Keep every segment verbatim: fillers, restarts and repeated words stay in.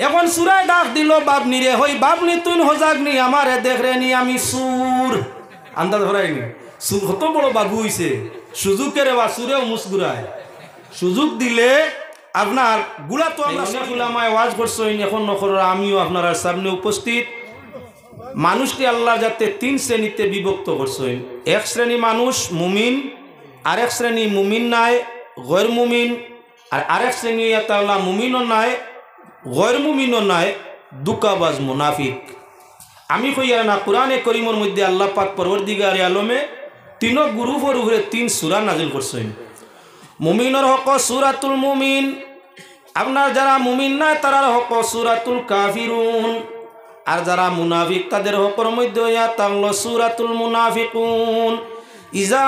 এখন চুরায় ডাক দিল, "বাবনি রে, হই বাবনি তুইন হজাগ নি, আমারে দেখ রে নি, আমি চুর।" আন্দাজ হরাইনি? চুর কত বড় বাবু অইছে, সুযোগে রে বা চুরেও মুসগুরায়। সুযোগ দিলে আপনার গুলা তো আমরা অনেক উলামায় ওয়াজ করছইন, এখন নকররা, আমিও আপনারার সামনে উপস্থিত। মানুষকে আল্লাহর যাতে তিন শ্রেণীতে বিভক্ত করছইন। এক শ্রেণী মানুষ মুমিন, আরেক শ্রেণী মুমিন নায়, গৈর মুমিন, আর আরেক শ্রেণী এটা হলো মুমিনও নায়, গৈর মুমিনও নায়, ধুকাবাজ মুনাফিক। আমি কইয়ার না, কোরআনে করিমর মধ্যে আল্লাহ পাক পরওয়ারদিগারে আলমে তিন গ্রুপর উপরে তিন সূরা নাজিল করছইন। মুমিনর হক সূরাতুল মুমিন, আপনার যারা মুমিন নায় তারার হক সূরাতুল কাফিরুন, আর যারা মুনাফিক তাদের হকর মধ্যে ইয়া তাংলো সূরাতুল মুনাফিকুন। إذا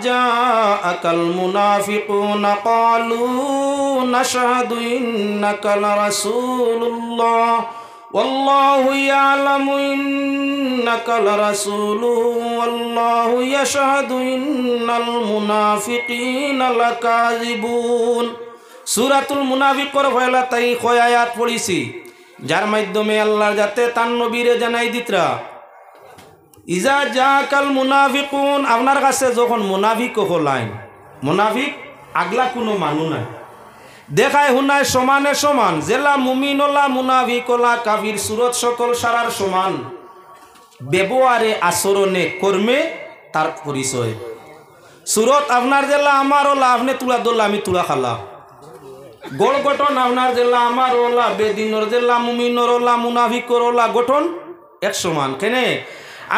جاءك المنافقون قالوا نشهد إنك لرسول الله والله يعلم إنك لرسوله والله يشهد إن المنافقين لكاذبون। সূরাতুল মুনাফিকর পয়লা তাই কয় আয়াত পড়ছি, যার মাধ্যমে আল্লাহর যাতে তার নবীরে জানাই দিতরা, "ইজা জাকাল মুনাফিকুন", আপনার কাছে যখন মুনাফিক অকল আইন, মুনাফিক আগলা কুনু মানু নায়, দেখায় হুনায় সমানে সমান, যেলা মুমিন অলা, মুনাফিক অলা, কাফির, সুরত সকল সারার সমান, ব্যবহারে, আচরণে, কর্মে তার পরিচয়। সুরত আপনার যেলা আমার অলা, আপনে তুলা দলা, আমি তুলা খালা। গড় গঠন আপনার যেলা আমার অলা, বেদিনর যেলা, মুমিনর অলা, মুনাফিকর অলা, গঠন এক সমান। কেনে?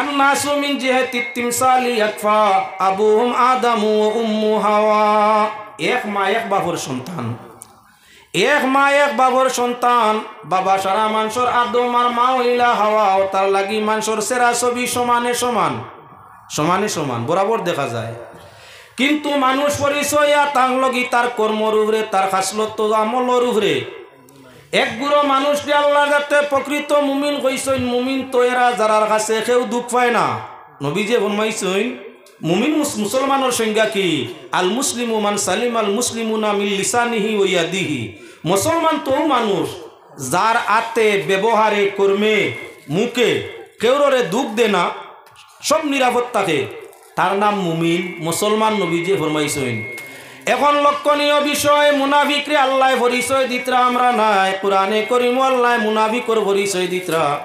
الناس من جهة التمثال يكفى أبوهم آدم وأمه حواء। এক মা এক বাপর সন্তান, এক মা এক বাপর সন্তান, বাবা সারা মানষর আদম আর মা অইলা হাওয়া, অতার লাগি মানষর চেরা ছবি সমানে সমান, সমানে সমান বরাবর দেখা যায়। কিন্তু মানুষ পরিচয় ইয়া তার লগি তার কর্মর উপরে, তার খাসলত আমলর উপরে। এক গুরু মানুষরে আল্লাহর যাতে প্রকৃত মুমিন কইছইন, মুমিন তো এরা যারার কাছে কেউ দুখ পায় না। নবীজি ফরমাইছইন, মুমিন মুস-, মুসলমানর সংজ্ঞা কি? المسلم من سلم المسلمون من لسانه ويده। মুসলমান তো মানুষ যার আতে, ব্যবহারে, কর্মে, মুখে কেউররে দুখ দে না, সব নিরাপদ থাকে, তার নাম মুমিন, মুসলমান। নবীজি ফরমাইছইন। এখন লক্ষণীয় বিষয়, মুনাফিকরে আল্লায় পরিচয় দিতরা আমরা নায়, কোরআনে করিমো আল্লায় মুনাফিকর পরিচয় দিতরা,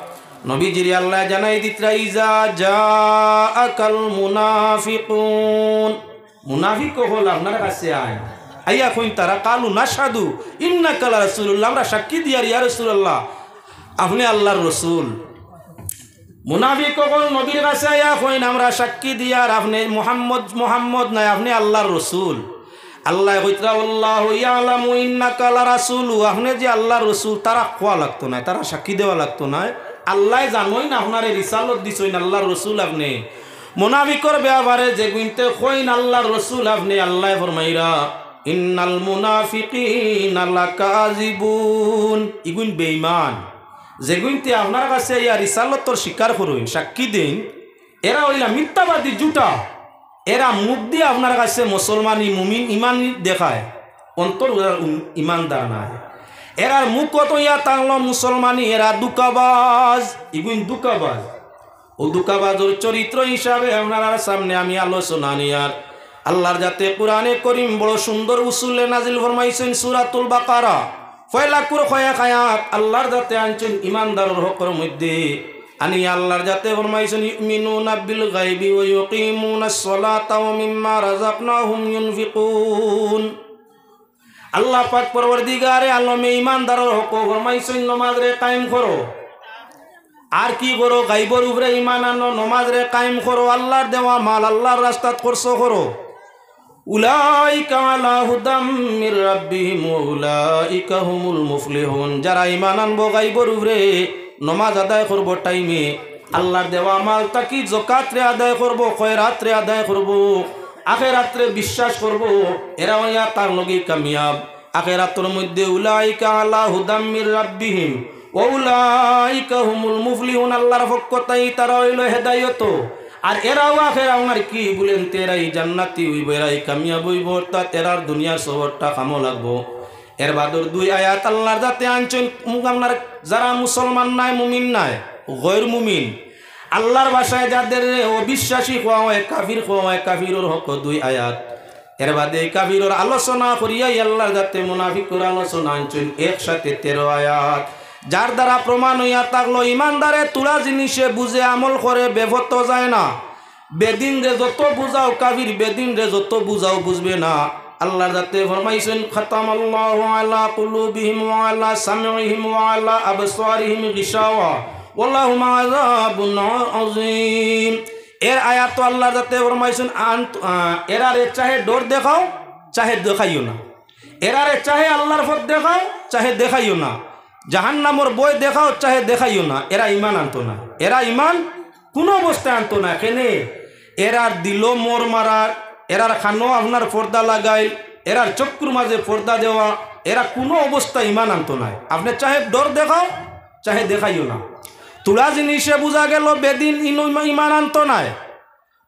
নবীজিরে আল্লায় জানাই দিতরা, "ইজা জাআকাল মুনাফিকুন।" মুনাফিক অকল আপনার কাছে আইন, আইয়া কইন তারা, "কালু নাশহাদু ইন্নাকা লারাসূলুল্লাহ", আমরা সাক্ষী দিয়ার, ইয়া রাসূলুল্লাহ, আপনে আল্লাহর রসুল। মুনাফিক অকল নবীর কাছে আইয়া কইন, "আমরা সাক্ষী দিয়ার আপনে মুহাম্মদ, মুহাম্মদ নায়, আপনে আল্লাহর রসুল।" আল্লায় কইতরা, "ওয়াল্লাহু ইয়ালামু ইন্নাকা লারাসূলু", আপনে যে আল্লাহর রসুল, তারা কওয়া লাগতো নায়, তারা সাক্ষী দেওয়া লাগতো নায়। আল্লায় জানইন আপনারে রিসালত দিছইন, আল্লাহর রসুল আপনে। মুনাফিকর ব্যাপারে যেগুইনতে কইন আল্লাহর রসুল আপনে, আল্লায় ফরমাইরা, "ইন্নাল মুনাফিকিনা লাকাযিবুন", ইগুইন বেঈমান। যেগুইনতে আপনার কাছে ইয়া রিসালতর স্বীকার করইন, সাক্ষী দেইন, এরা অইলা মিথ্যাবাদী, জুটা। এরা মুখ দি আপনার কাছে মুসলমানি, মুমিন, ইমান দেখায়, অন্তর এরার উম-, ইমানদার নায়। এরার মুখ কত ইয়া তাংলো মুসলমানি, এরা ধুকাবাজ, ইগুইন ধুকাবাজ। অউ ধুকাবাজর চরিত্র হিসাবে আপনারার সামনে আমি আলোচনা নিয়ার। আল্লাহর যাতে কোরআনে করিম বড় সুন্দর উসুলে নাজিল ফরমাইছইন সূরাতুল বাকারা। পয়লাকুর কয়েক আয়াত আল্লাহর যাতে আনছইন ইমানদারর হকর মধ্যে। আনি আল্লাহর যাতে ফরমাইছইন, "ইউমিনুনা বিল গায়বি ওয়া ইউকিমুনাস সালাতা ওয়া মিম্মা রাযাকনাহুম ইউনফিকুন।" আল্লাহ পাক পরওয়ারদিগারে আলমে ইমানদারর হকো ফরমাইছইন, "নমাজরে কায়েম করো।" আর কি করো? গাইবর উপরে ইমান আনো, নমাজরে কায়েম করো, আল্লাহর দেওয়া মাল আল্লাহর রাস্তাত খরচ করো। উলাইকা আলা হুদাম মির রাব্বিহিম ওয়া উলাইকা হুমুল মুফলিহুন। যারা ইমান আনবো গাইবর উপরে, নমাজ আদায় করবো টাইমে, আল্লাহর দেওয়া মাল থাকি জকাতরে আদায় করবো, খয়রাতরে আদায় করবো, আখেরাতরে বিশ্বাস করবো, এরা অইয়া তার লগে কামিয়াব। আখেরাতর মধ্যে উলাইকা আলা হুদাম মির রাব্বিহিম ওয়া উলাইকা হুমুল মুফলিহুন, আল্লাহর পক্ষ তাই তারা অইলো হেদায়ত। আর এরাও আখেরা ওনার কি বলেন, তেরাই জান্নাতি অইবো, এরাই কামিয়াব অইবো, অর্থাৎ এরার দুনিয়ার সফরটা কামো লাগবো। এর বাদর দুই আয়াত আল্লাহর জাতে আনছইন, উম, আপনার যারা মুসলমান নায়, মুমিন নায়, গয়র মুমিন, আল্লাহর ভাষায় যাদের অবিশ্বাসী কওয়া হয়, কাফির কওয়া হয়, কাফিরর হক দুই আয়াত। এর বাদে এই কাফিরর আলোচনা করিয়াই আল্লাহর জাতে মুনাফিকর আলোচনা আনছইন একসাথে তেরো আয়াত। যার দ্বারা প্রমাণ হইয়া থাকলো, ইমানদারে তুলা জিনিসে বুঝে, আমল করে, বেফত যায় না। বেদিনরে যত বুঝাও কাফির, বেদিনরে যত বুঝাও বুঝবে না। আল্লাহর জাতে ফরমাইছইন, "খাতামাল্লাহু আলা কুলুবিহিম ওয়া আলা সামইহিম ওয়া আলা আবসারিহিম গিশাওয়া ওয়া লাহুম আযাবুন আযীম।" এর আয়াত তো আল্লাহর জাতে ফরমাইছইন, আন-, আহ, এরারে চাহে ডর দেখাও, চাহে দেখাইও না। এরারে চাহে আল্লাহর পথ দেখাও, চাহে দেখাইও না। জাহান্নামর ভয় দেখাও, চাহে দেখাইও না। এরা ইমান আনতো না। এরা ইমান কুনু অবস্থায় আনতো না। কেনে? এরার দিলো মোর মারার, এরার কানো আপনার পর্দা লাগাইল, এরার চক্ষুর মাঝে পর্দা দেওয়া, এরা কুনু অবস্থায় ইমান আনতো নায়। আপনে চাহে ডর দেখাও, চাহে দেখাইও না। তুলা জিনিসে বুঝা গেল বেদিন ইন-, ইমান আনতো নায়।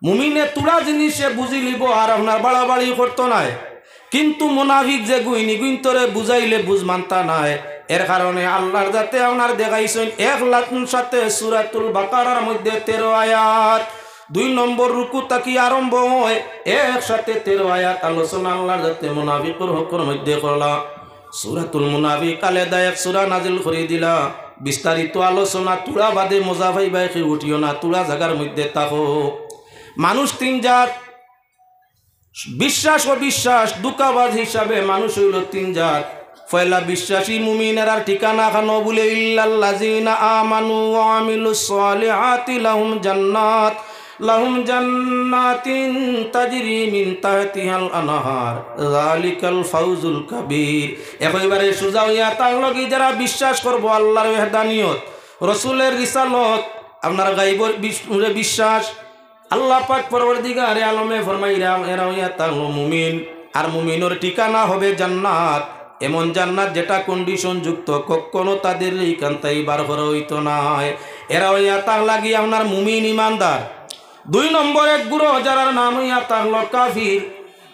মুমিনে তুলা জিনিসে বুঝি লিবো আর আপনার বাড়াবাড়ি করতো নায়। কিন্তু মুনাফিক যেগু ইন ইগুইন্তরে বুঝাইলে বুঝ মানতা নায়। এর কারণে আল্লাহর জাতে আপনার দেখাইছইন এক লাতুন সাথে সূরাতুল বাকারার মধ্যে তেরো আয়াত, দুই নম্বর রুকু থাকি আরম্ভ হয়, একসাথে তেরো আয়াত আলোচনা আল্লাহর জাতে মুনাফিকর হকর মধ্যে করলা। সূরাতুল মুনাফিক আলাদা এক সূরা নাজিল করি দিলা, বিস্তারিত আলোচনা তুলা বাদে মজা পাইবায়, কেউ উঠিও না, তুলা জাগার মধ্যে থাকো। মানুষ তিন জাত, বিশ্বাস অবিশ্বাস, ধোঁকাবাজ হিসাবে মানুষ অইলো তিন জাত। পয়লা বিশ্বাসী মুমিন, এরার ঠিকানা খানো বুলে, "ইল্লাল্লাযীনা আমানু ওয়া আমিলুস সালিহাতি লাহুম জান্নাত, লাহুম জান্নাতিন তাজরি মিন তাহতিহাল আনহার, যালিকাল ফাউজুল কাবীর।" একেবারে সুজা হইয়া থাকলো কি, যারা বিশ্বাস করবো আল্লাহর ওয়াহদানিয়ত, রসুলের রিসালত, আপনার গাইবর বিশ-, বিশ্বাস, আল্লাহ পাক পরওয়ারদিগারে আলমে ফরমাইরা, এরা হইয়া থাকলো মুমিন, আর মুমিনর ঠিকানা হবে জান্নাত, এমন জান্নাত যেটা condition যুক্ত, কখনো তাদের এইখান থাকি বার করা হইতো নায়। এরা হইয়া থাকলা কি আপনার মুমিন ইমানদার। দুই নম্বর এক গুরু যারার নাম হইয়া থাকলো কাফির।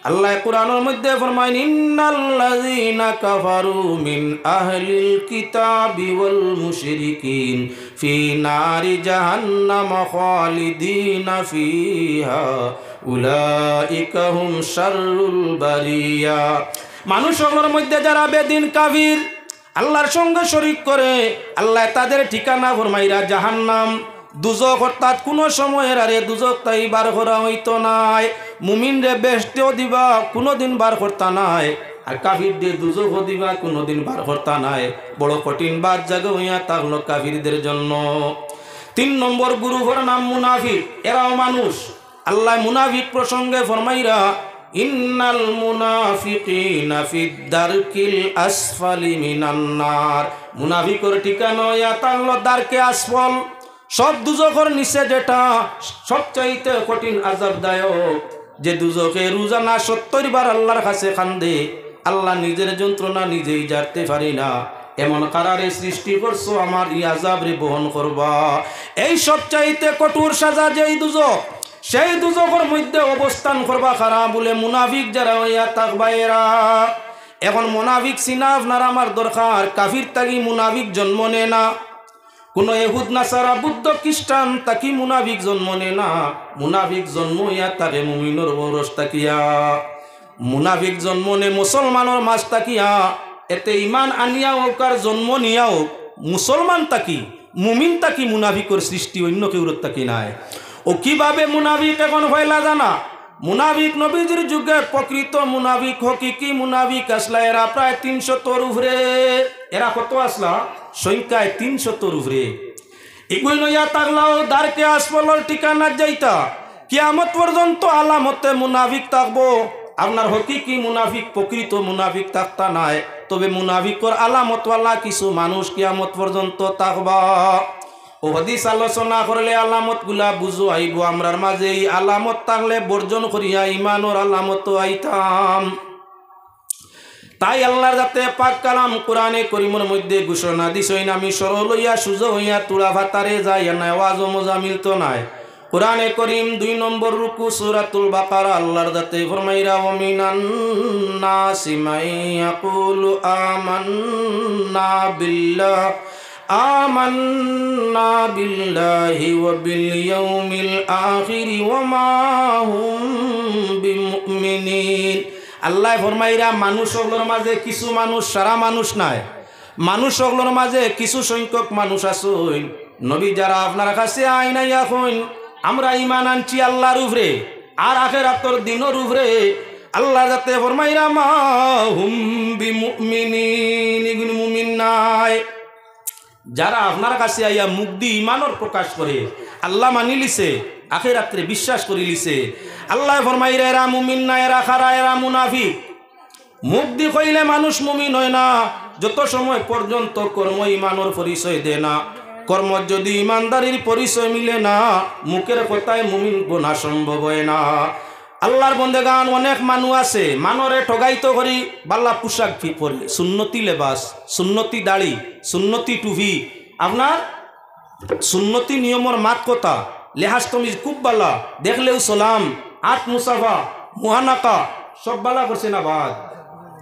আল্লাহ কোরআনর মধ্যে ফরমাইন, "ইন্নাল্লাযীনা কাফারু মিন আহলিল কিতাবি ওয়াল মুশরিকিন ফি নারি জাহান্নামা খালিদিনা ফিহা উলাইকা হুম শাররুল বারিয়া।" মানুষ অকলর মধ্যে যারা বেদিন কাফির, আল্লাহর সঙ্গে শরিক করে, আল্লায় তাদের ঠিকানা ফরমাইরা জাহান্নাম, দুজখ, অর্থাৎ কুনু সময় এরারে দুজখ থাকি বার করা হইতো নায়। মুমিনরে বেহেস্তেও দিবা, কুনুদিন বার করতা নায়, আর কাফিররে দুজখও দিবা, কুনুদিন বার করতা নায়। বড় কঠিন বাদ জাগা হইয়া থাকলো কাফিরদের জন্য। তিন নম্বর গ্রুপর নাম মুনাফিক, এরাও মানুষ। আল্লায় মুনাফিক প্রসঙ্গে ফরমাইরা, "ইন্নাল মুনাফিকিনা ফিদ দারকিল আসফালি মিনান নার।" মুনাফিকর ঠিকানা হইয়া থাকলো দারকে আসফল, সব দুজখর নিচে যেটা সবচাইতে কঠিন আযাবদায়ক, যে দুজখে রোজানা সত্তর বার আল্লাহর কাছে কান্দে, আল্লাহ নিজের যন্ত্রণা নিজেই জারতে পারি না, এমন কারারে সৃষ্টি করছো আমার ই আযাবরে বহন করবা। এই সবচাইতে কঠোর সাজা যেই দুজখ, সেই দুজখর মধ্যে অবস্থান করবা কারা বুলে? মুনাফিক যারা হইয়া থাকবা এরা। এখন মুনাফিক চিনা আপনার আমার দরকার। কাফির থাকি মুনাফিক জন্ম নেয় না, কুনু ইহুদ নাসারা বুদ্ধ খ্রিস্টান থাকি মুনাফিক জন্ম নেয় না। মুনাফিক জন্ম হইয়া থাকে মুমিনর ঔরস থাকিয়া। মুনাফিক জন্ম নেয় মুসলমানর মাঝ থাকিয়া। এতে ইমান আনিয়া হউক আর জন্ম নিয়া হউক, মুসলমান থাকি, মুমিন থাকি মুনাফিকর সৃষ্টি অন্য কেউর থাকি নায়। ও কিভাবে মুনাফিক এখন পয়লা জানা? মুনাফিক নবীজির যুগে প্রকৃত মুনাফিক, হকিকি মুনাফিক আছলা এরা প্রায় তিনশতর উপরে। এরা কত আছলা? সংখ্যায় তিনশতর উপরে। ইগুইন হইয়া থাকলাও দারকে আসফলর ঠিকানাত যাইতা। কিয়ামত পর্যন্ত আলামতে মুনাফিক থাকবো। আপনার হকিকি মুনাফিক, প্রকৃত মুনাফিক থাকতা নায়, তবে মুনাফিকর আলামতওয়ালা কিছু মানুষ কিয়ামত পর্যন্ত থাকবা। ও হাদিস আলোচনা করলে আলামতগুলা বুঝো আইবো। আমরার মাঝে এই আলামত থাকলে বর্জন করিয়া ইমানর আলামত আইতাম। তাই আল্লাহর জাতে পাক কালাম কোরআনে করিমর মধ্যে ঘোষণা দিছইন, "আমি সরল হইয়া, সুজা হইয়া, তুলা ফাতারে যাই, আর নাই ওয়াজও মজা মিলতো নায়।" কোরআনে করিম দুই নম্বর রুকু সূরাতুল বাকারা আল্লাহর জাতে ফরমাইরা, "ওয়া মিনান নাসি মান ইয়াকুলু আমান্না বিল্লাহ, আমান্না বিল্লাহি ওয়া বিল ইয়াউমিল আখিরি ওয়া মা হুম বিমুমিনিন।" আল্লায় ফরমাইরা, মানুষ অকলর মাঝে কিছু মানুষ, সারা মানুষ নায়, মানুষ অকলর মাঝে কিছু সংখ্যক মানুষ আছইন, নবী, যারা আপনার কাছে আইন আইয়া কইন, "আমরা ঈমান আনছি আল্লাহর উপরে আর আখেরাতর দিনর উপরে।" আল্লাহর জাতে ফরমাইরা, "মা হুম বিমুমিনিন, ইগুইন মুমিন নায়।" যারা আপনার কাছে আইয়া মুখদি ঈমানর প্রকাশ করে, আল্লাহ মানিলিছে, আখেরাতরে বিশ্বাস করিলিছে, আল্লায় ফরমাইরা, "এরা মুমিন নায়, এরা কারা, এরা মুনাফিক।" মুখদি কইলে মানুষ মুমিন অয় না, যত সময় পর্যন্ত কর্ম ঈমানর পরিচয় দেয় না। কর্মত যদি ঈমানদারির পরিচয় মিলে না, মুখের কথায় মুমিন বনা সম্ভব অয় না। আল্লাহর বন্দেগান, অনেক মানুষ আছে, মানষরে ঠগাইতো করি, বালা পোশাক পরে, সুন্নতি লেবাস, সুন্নতি দাড়ি, সুন্নতি টুপি, আপনার সুন্নতি নিয়মর মাত কথা, লেহাজ তমিজ খুব বালা, দেখলেউ সালাম, আত মুসাফা, মুআনাকা, সব বালা করছে না বাদ।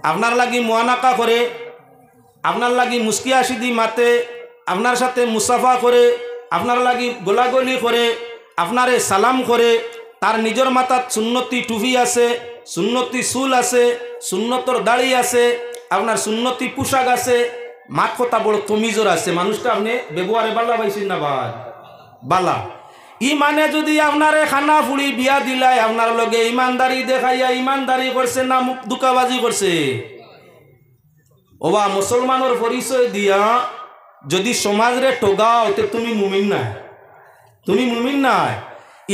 আপনার লাগি মুআনাকা করে, আপনার লাগি মুস্কি হাসিদি মাতে, আপনার সাথে মুসাফা করে, আপনার লাগি গলাগলি করে, আপনারে সালাম করে, তার নিজর মাথাত সুন্নতি টুপি আছে, সুন্নতি চুল আছে, সুন্নতর দাড়ি আছে, আপনার সুন্নতি পোশাক আছে, মাত কথা বড় তমিজর আছে, মানুষটা আপনে ব্যবহারে বালা পাইছইন না বাদ? বালা। ই মানে যদি আপনারে খানা ফুড়ি বিয়া দিলায়, আপনার লগে ইমানদারি দেখাইয়া ইমানদারি করছে না মুখ ধুকাবাজি করছে? ওবা, মুসলমানর পরিচয় দিয়া যদি সমাজরে ঠগাও, তে তুমি মুমিন নায়, তুমি মুমিন নায়।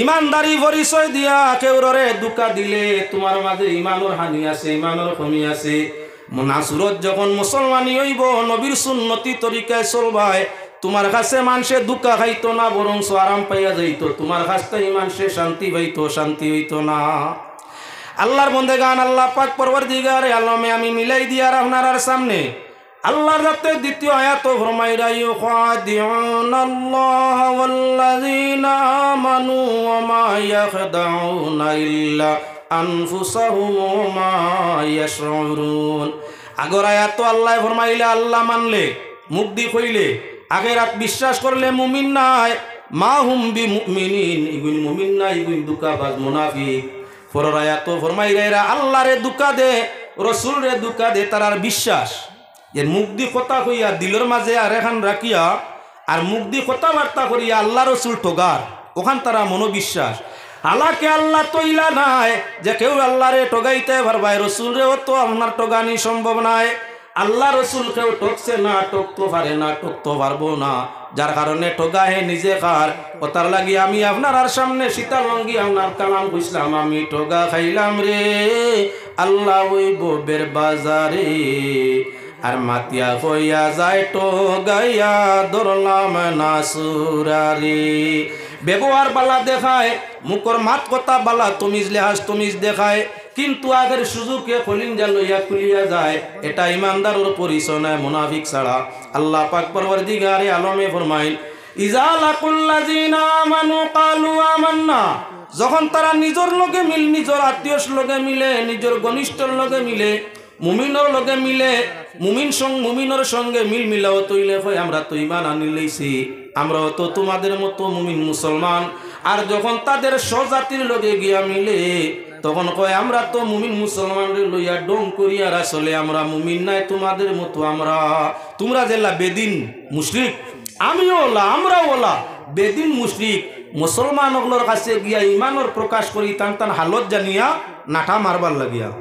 ইমানদারি পরিচয় দিয়া কেউররে ধুকা দিলে তুমার মাঝে ইমানর হানি আছে, ইমানর কমি আছে। মুনাসুরত যখন মুসলমানি অইবো, নবীর সুন্নতি তরিকায় চলবায়, তুমার কাছে মানষে ধুকা খাইতো না, বরঞ্চ আরাম পাইয়া যাইতো। তুমার কাছ থাকি মানষে শান্তি পাইতো, শান্তি অইতো না। আল্লাহর বন্দেগান, আল্লাহ পাক পরওয়ারদিগারে আলমে আমি মিলাই দিয়ার আপনারার সামনে আল্লাহর জাতে দ্বিতীয় আয়াতো ফরমাইরা, "ইউখাদিউনাল্লাহা ওয়াল্লাযীনা আমানু ওয়া মা ইয়াখদাউনা ইল্লা আনফুসাহুম ওয়া মা ইয়াশউরুন।" আগর আয়াতো আল্লায় ফরমাইলা, আল্লাহ মানলে, মুখদি কইলে, আখেরাত বিশ্বাস করলে মুমিন নায়, মা হুম বিমুমিনিন, ইগুইন মুমিন নায়, ইগুইন ধুকাবাজ মুনাফিক। পরর আয়াতো ফরমাইরা, এরা আল্লাহরে ধুকা দে, রসুলরে ধুকা দে, তারার বিশ্বাস। এর মুখদি কথা কইয়া দিলর মাঝে আরেকখান রাখিয়া, আর মুখদি কথাবার্তা করিয়া আল্লাহ রসুল ঠগার, অখান তারা মনোবিশ্বাস। হালাকে আল্লাহ তো ইলা নায় যে কেউ আল্লাহরে ঠগাইতে পারবায়, রসুলরেও তো আপনার ঠগানি সম্ভব নায়। আল্লাহ রসুল কেউ ঠকছে না, ঠকতো পারে না, ঠকতো পারবো না। যার কারণে ঠগা হে নিজে খার। অতার লাগি আমি আপনারার সামনে শীতল লঙ্গি আপনার কালাম কইছলাম, "আমি ঠগা খাইলাম রে, আল্লাহ ওই ববের বাজারে।" আর মাতিয়া কইয়া যায় ঠগাইয়া ধরলাম না সুরারে। ব্যবহার বালা দেখায়, মুখর মাত কথা বালা, তমিজ লেহাজ তমিজ দেখায়, কিন্তু আগর সুযোগে কলিঞ্জা লইয়া খুলিয়া যায়। এটা ইমানদারর পরিচয় নায়, মুনাফিক ছাড়া। আল্লাহ পাক পরওয়ারদিগারে আলমে ফরমাইন, "ইজা লাকুল্লাযীনা আমানু ক্বালু আমান্না।" যখন তারা নিজর লগে মিল, নিজর আত্মীয়র লগে মিলে, নিজর ঘনিষ্ঠর লগে মিলে, মুমিনর লগে মিলে, মুমিন সং-, মুমিনর সঙ্গে মিল মিলাও তইলে কয়, "আমরা তো ঈমান আনিলাইছি, আমরাও তো তোমাদের মতো মুমিন মুসলমান।" আর যখন তাদের স্বজাতির লগে গিয়া মিলে, তখন কয়, "আমরা তো মুমিন মুসলমানরে লইয়া ঢং করি আর আসলে আমরা মুমিন নায়, তোমাদের মতো আমরা, তোমরা যেলা বেদিন মুশরিক, আমিও ওলা, আমরাও ওলা, বেদিন মুশরিক।" মুসলমান অকলর কাছে গিয়া ঈমানর প্রকাশ করি তান তান হালত জানিয়া নাটা মারবার লাগিয়া।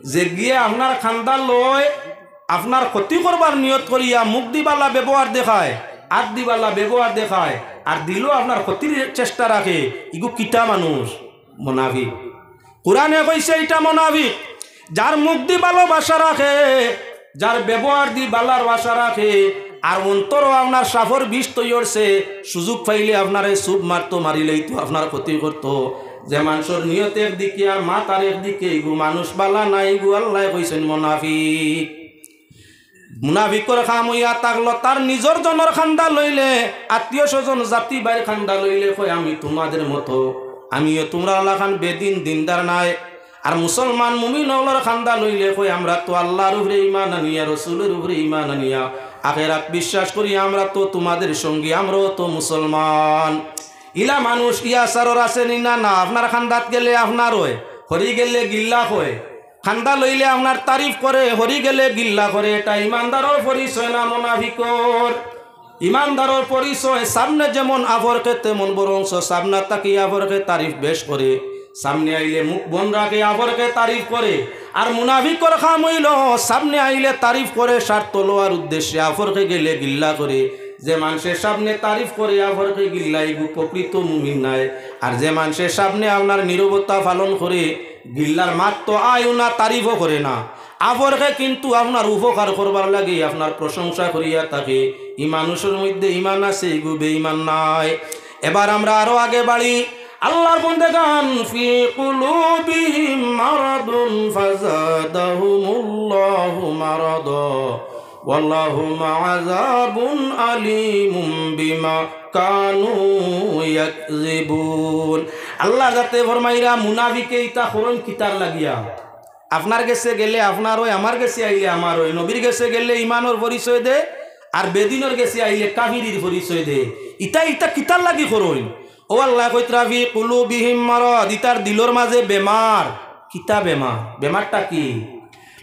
যে গিয়ে আপনার খান্দা লয়, আপনার ক্ষতি করবার নিয়ত করিয়া মুখদি বালা ব্যবহার দেখায়, আতদি বালা ব্যবহার দেখায়, আর দিলো আপনার ক্ষতির চেষ্টা রাখে, ইগু কিতা মানুষ? মুনাফিক। কোরআনে কইছে ইটা মুনাফিক। যার মুখদি ভালোবাসা রাখে, যার ব্যবহারদি ভালোবাসা রাখে, আর অন্তরও আপনার সাপর বিষ তৈরি করছে, সুযোগ পাইলে আপনারে চুপ মারতো, মারিলেই তো আপনার ক্ষতি করতো। যে মানষর নিয়ত একদিকে আর মাত আরেকদিকে, ইগু মানুষ বালা নায়, ইগু আল্লায় কইছইন মুনাফিক। মুনাফিকর কাম অইয়া থাকলো, তার নিজর জনর কান্দা লইলে, আত্মীয় স্বজন জাতি ভাইর কান্দা লইলে কয়, "আমি তোমাদের মতো, আমিও তোমরার লাখান বেদিন দিনদার নায়।" আর মুসলমান মুমিন অকলর কান্দা লইলে কয়, "আমরা তো আল্লাহর উপরে ঈমান আনিয়া, রসুলর উপরে ঈমান আনিয়া, আখেরাত বিশ্বাস করি, আমরা তো তোমাদের সঙ্গী, আমরাও তো মুসলমান।" ইলা মানুষ ই আসারর আছে নি না? না, আপনার কান্দাত গেলে আপনার অয়, হরি গেলে গিল্লা কয়। কান্দা লইলে আপনার তারিফ করে, হরি গেলে গিল্লা করে, এটা ইমানদারর পরিচয় না মুনাফিকর। ইমানদারর পরিচয়, সামনে যেমন আফরকে তেমন, বরঞ্চ সামনে থাকি আফরকে তারিফ বেশ করে, সামনে আইলে মুখ বন্ধ রাখে, আফরকে তারিফ করে। আর মুনাফিকর কাম অইলো, সামনে আইলে তারিফ করে স্বার্থ লওয়ার উদ্দেশ্যে, আফরকে গেলে গিল্লা করে। যে মানষে সামনে তারিফ করে, আফরকে গিল্লা, ইগু প্রকৃত মুমিন নায়। আর যে মানষে সামনে আপনার নীরবতা পালন করে, গিল্লার মাত তো আয়ও না, তারিফও করে না, আফরকে কিন্তু আপনার উপকার করবার লাগি আপনার প্রশংসা করিয়া থাকে, ই মানুষর মধ্যে ঈমান আছে, ইগু বেঈমান নায়। এবার আমরা আরো আগে বাড়ি। আল্লাহর বন্দেগান, "ফি কুলুবিহিম মারাদুন ফাজাদাহুমুল্লাহু মারাদা ওয়ালাহুম আযাবুন আলীমুম বিমা কানু ইয়াকযিবুন।" আল্লাহ যাতে ফরমাইরা, মুনাফিকে ইতা করইন কিতার লাগিয়া? আপনার গেছে গেলে আপনার অয়, আমার গেছে আইলে আমার অয়, নবীর গেছে গেলে ঈমানর পরিচয় দে, আর বেদিনর গেছে আইলে কাফিরির পরিচয় দে। ইতা, ইতা কিতার লাগি করইন? ও আল্লায় কইতরা, "ফি কুলুবিহিম মারাদ", ইতার দিলর মাঝে বেমার। কিতা বেমার? বেমারটা কি?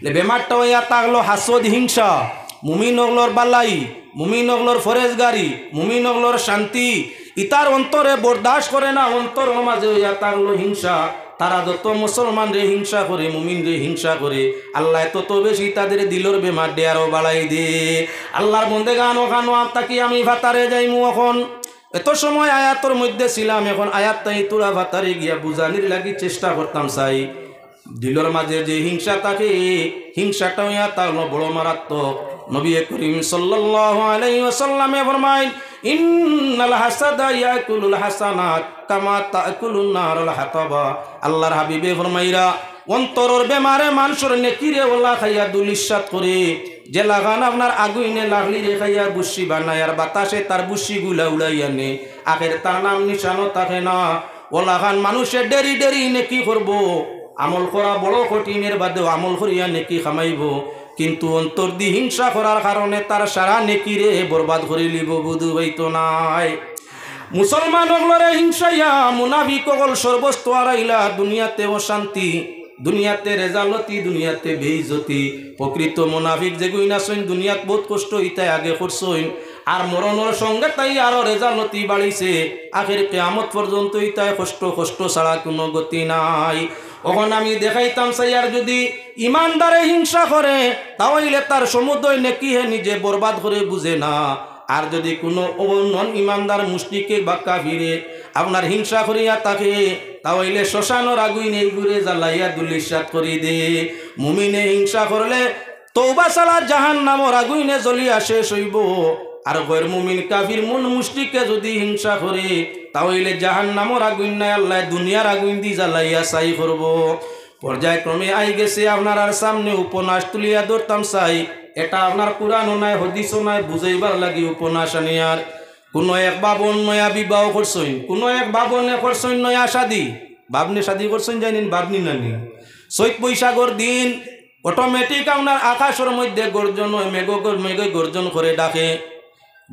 লে বেমারটা অইয়া থাকলো হাসদ, হিংসা। মুমিন অকলর বালাই, মুমিন অকলর ফরেজগারি, মুমিন অকলর শান্তি, ইতার অন্তরে বরদাস্ত করে না, অন্তরর মাঝে অইয়া থাকলো হিংসা। তারা যত মুসলমানরে হিংসা করে, মুমিনরে হিংসা করে, আল্লায় তত বেশি তাদের দিলর বেমাররে আরো বাড়াই দে। আল্লাহর বন্দেগান, অখানো আত থাকি আমি ফাতারে যাইমু অখন। এত সময় আয়াতর মধ্যে ছিলাম, এখন আয়াত তাই তুরা ফাতারে গিয়া বুঝানির লাগি চেষ্টা করতাম চাই। দিলর মাঝে যে হিংসা থাকে, হিংসাটা অইয়া থাকলো বড় মারাত্মক। নবী করিম সাল্লাল্লাহু আলাইহি ওয়াসাল্লামে ফরমাইন, "ইন্নাল হাসাদা ইয়াকুলুল হাসানাত কামা তাকুলুন নারুল হাতাবা।" আল্লাহর হাবিবে ফরমাইরা, অন্তরর বেমারে মানষর নেকিরে অলা খাইয়া ধুলিস্যাৎ করে। যেলাখান আপনার আগুইনে লাকড়িরে খাইয়া বুসি বানায় আর বাতাসে তার বুসিগুলা উড়াইয়া নে, আখের তার নাম নিশানও থাকে না। অলাখান মানষে ডেরি ডেরি নেকি করবো, আমল করা বড় কঠিন, এর বাদেও আমল করিয়া নেকি কামাইবো, কিন্তু অন্তরদি হিংসা করার কারণে তার সারা নেকিরে বরবাদ করিলিবো, বুঝ পাইতো নায়। মুসলমান অকলরে হিংসাইয়া মুনাফিক অকল সর্বস্ত হারাইলা, দুনিয়াতে অশান্তি, দুনিয়াতে রেজালতি, দুনিয়াতে বেইজ্জতি। প্রকৃত মুনাফিক যেগুইন আছইন, দুনিয়াত বউত কষ্ট ইতায় আগে করছইন, আর মরণর সঙ্গে তাই আরো রেজালতি বাড়িছে। আখের কিয়ামত পর্যন্ত ইতায় কষ্ট, কষ্ট ছাড়া কুনু গতি নাই। অখন আমি দেখাইতাম চাইয়ার, যুদি ইমানদারে হিংসা করে, তা অইলে তার সমুদয় নেকি হে নিজে বরবাদ করে বুঝে না। আর যুদি কুনু অ-, নন ইমানদার মুশরিকে বা কাফিরে আপনার হিংসা করিয়া থাকে, তা অইলে শ্মশানর আগুইনে ইগুরে জ্বালাইয়া ধুলিস্যাৎ করি দে। মুমিনে হিংসা করলে তওবা ছাড়া জাহান্নামর আগুইনে জ্বলিয়া শেষ অইবো। আর গয়র মুমিন কাফির মুন মুশরিকে যুদি হিংসা করে, তা অইলে জাহান্নামর আগুইন নায়, আল্লায় দুনিয়ার আগুইনদি জ্বালাইয়া ছাই করবো। পর্যায়ক্রমে আইগেছে, আপনারার সামনে উপন্যাস তুলিয়া ধরতাম চাই। এটা আপনার কুরআনও নায়, হাদিসও নায়, বুঝাইবার লাগি উপন্যাস আনিয়ার। কুনু এক বাবন নয়া বিবাহ করছইন, কুনু এক বাবনে করছইন নয়া শাদি, বাবনে শাদি করছইন জানইন, বাবনি নানি। চৈত বৈশাখর দিন automatic আপনার আকাশর মধ্যে গর্জন অয়, মেঘ গর-, মেঘে গর্জন করে ডাকে।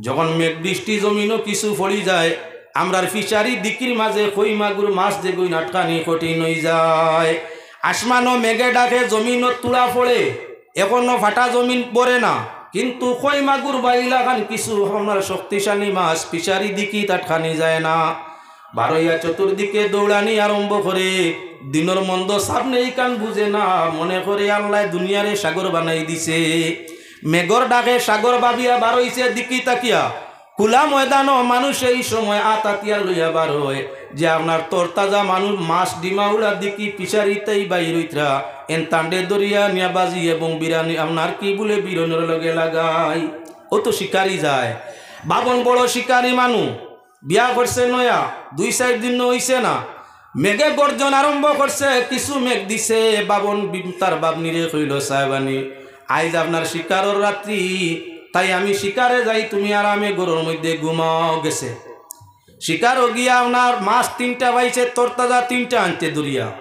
যখন মেঘ বৃষ্টি জমিনো কিছু পড়ি যায়, আমরার ফিশারি দিকির মাঝে কই মাগুর মাছ যেগুইন আটকানি কঠিন অইযায়। আসমানো মেঘে ডাকে, জমিনো তুলা পড়ে, এখনো ফাটা জমিন ভরে না, কিন্তু কই মাগুর বা ইলাখান কিছু আপনার শক্তিশালী মাছ ফিশারি দিকিত আটকানি যায় না। বারইয়া চতুর্দিকে দৌড়ানি আরম্ভ করে। দিনর মন্দ সামনে ইখান বুঝে না, মনে করে আল্লায় দুনিয়ারে সাগর বানাই দিছে। মেঘর ডাকে সাগর ভাবিয়া বারইছে দিকি তাকিয়া। খোলা ময়দানো মানুষ এই সময় আত আতিয়ার লইয়া বারয়, যে আপনার তরতাজা মানুষ মাছ ডিমাউলা দিকি ফিশারিতেই বাইর অইতরা, এন তান্ডে ধরিয়া নিয়া বাজি এবং বিরানি আপনার কি বুলে বিরনর লগে লাগাই। অউ তো শিকারি যায়, বাবন বড় শিকারি মানুষ। বিয়া করছে নয়া, দুই চাইর দিন অইছে না, মেঘে গর্জন আরম্ভ করছে, কিছু মেঘ দিছে, বাবন বি-, তার বাবনিরে কইলো, "সাহেবানি, আইজ আপনার শিকারর রাত্রি, তাই আমি শিকারে যাই, তুমি আরামে ঘরর মধ্যে ঘুমাও। গেছে শিকারো গিয়া আপনার মাছ তিনটা পাইছে, তরতাজা তিনটা আনতে ধরিয়া।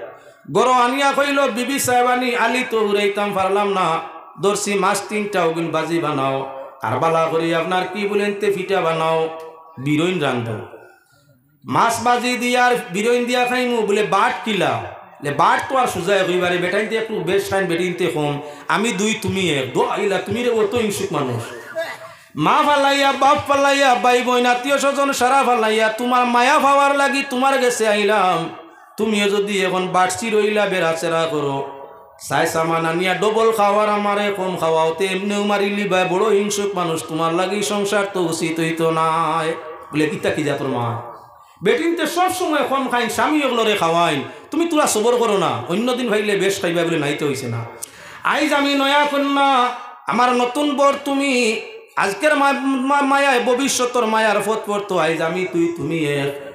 ঘরো আনিয়া কইল, "বিবি সাহেবানি, আলি তো উড়াইতাম পারলাম না, ধরছি মাছ তিনটা, অগুইন ভাজি বানাও, আর বালা করি আপনার কি বলেন তে পিঠা বানাও, বিরইন রান্ধো।" মাছ ভাজি দিয়া আর বিরইন দিয়া খাইমু, বলে, "বাট কিলা?" বলে, "বাট তো আর সুজায় কইবারে, বেটাইনতে একটু বেশ খাইন, বেটিনতে কম, আমি দুই তুমি এক, দোয়া ইলা তুমি রে অত হিংসুক মানুষ। মা ফালাইয়া, বাপ ফালাইয়া, ভাই বইন, আত্মীয় স্বজন সারা ফালাইয়া, তুমার মায়া পাওয়ার লাগি তুমার গেছে আইলাম, তুমিও যদি এখন বাটসি রইলা বেড়াচেরা করো, চাই সামান আনিয়া ডবল খাওয়ার আমারে কম খাওয়াও, তে এমনেও মারিলিবায়, বড় হিংসুক মানুষ, তুমার লাগি সংসার তো উচিত অইতো নায়।" বলে, "কিতা কি জাতর মা? বেটিনতে সব সময় কম খাইন, স্বামী অকলরে খাওয়াইন, তুমি থুড়া সবর করো না, অন্য দিন পাইলে বেশ খাইবা।" বলে, "নাইতে অইছে না, আইজ আমি নয়া কন্যা, আমার নতুন বর তুমি, আজকের মা-, মা-, মায়ায় ভবিষ্যতর মায়ার পথ পড়তো, আইজ আমি দুই তুমি এক।"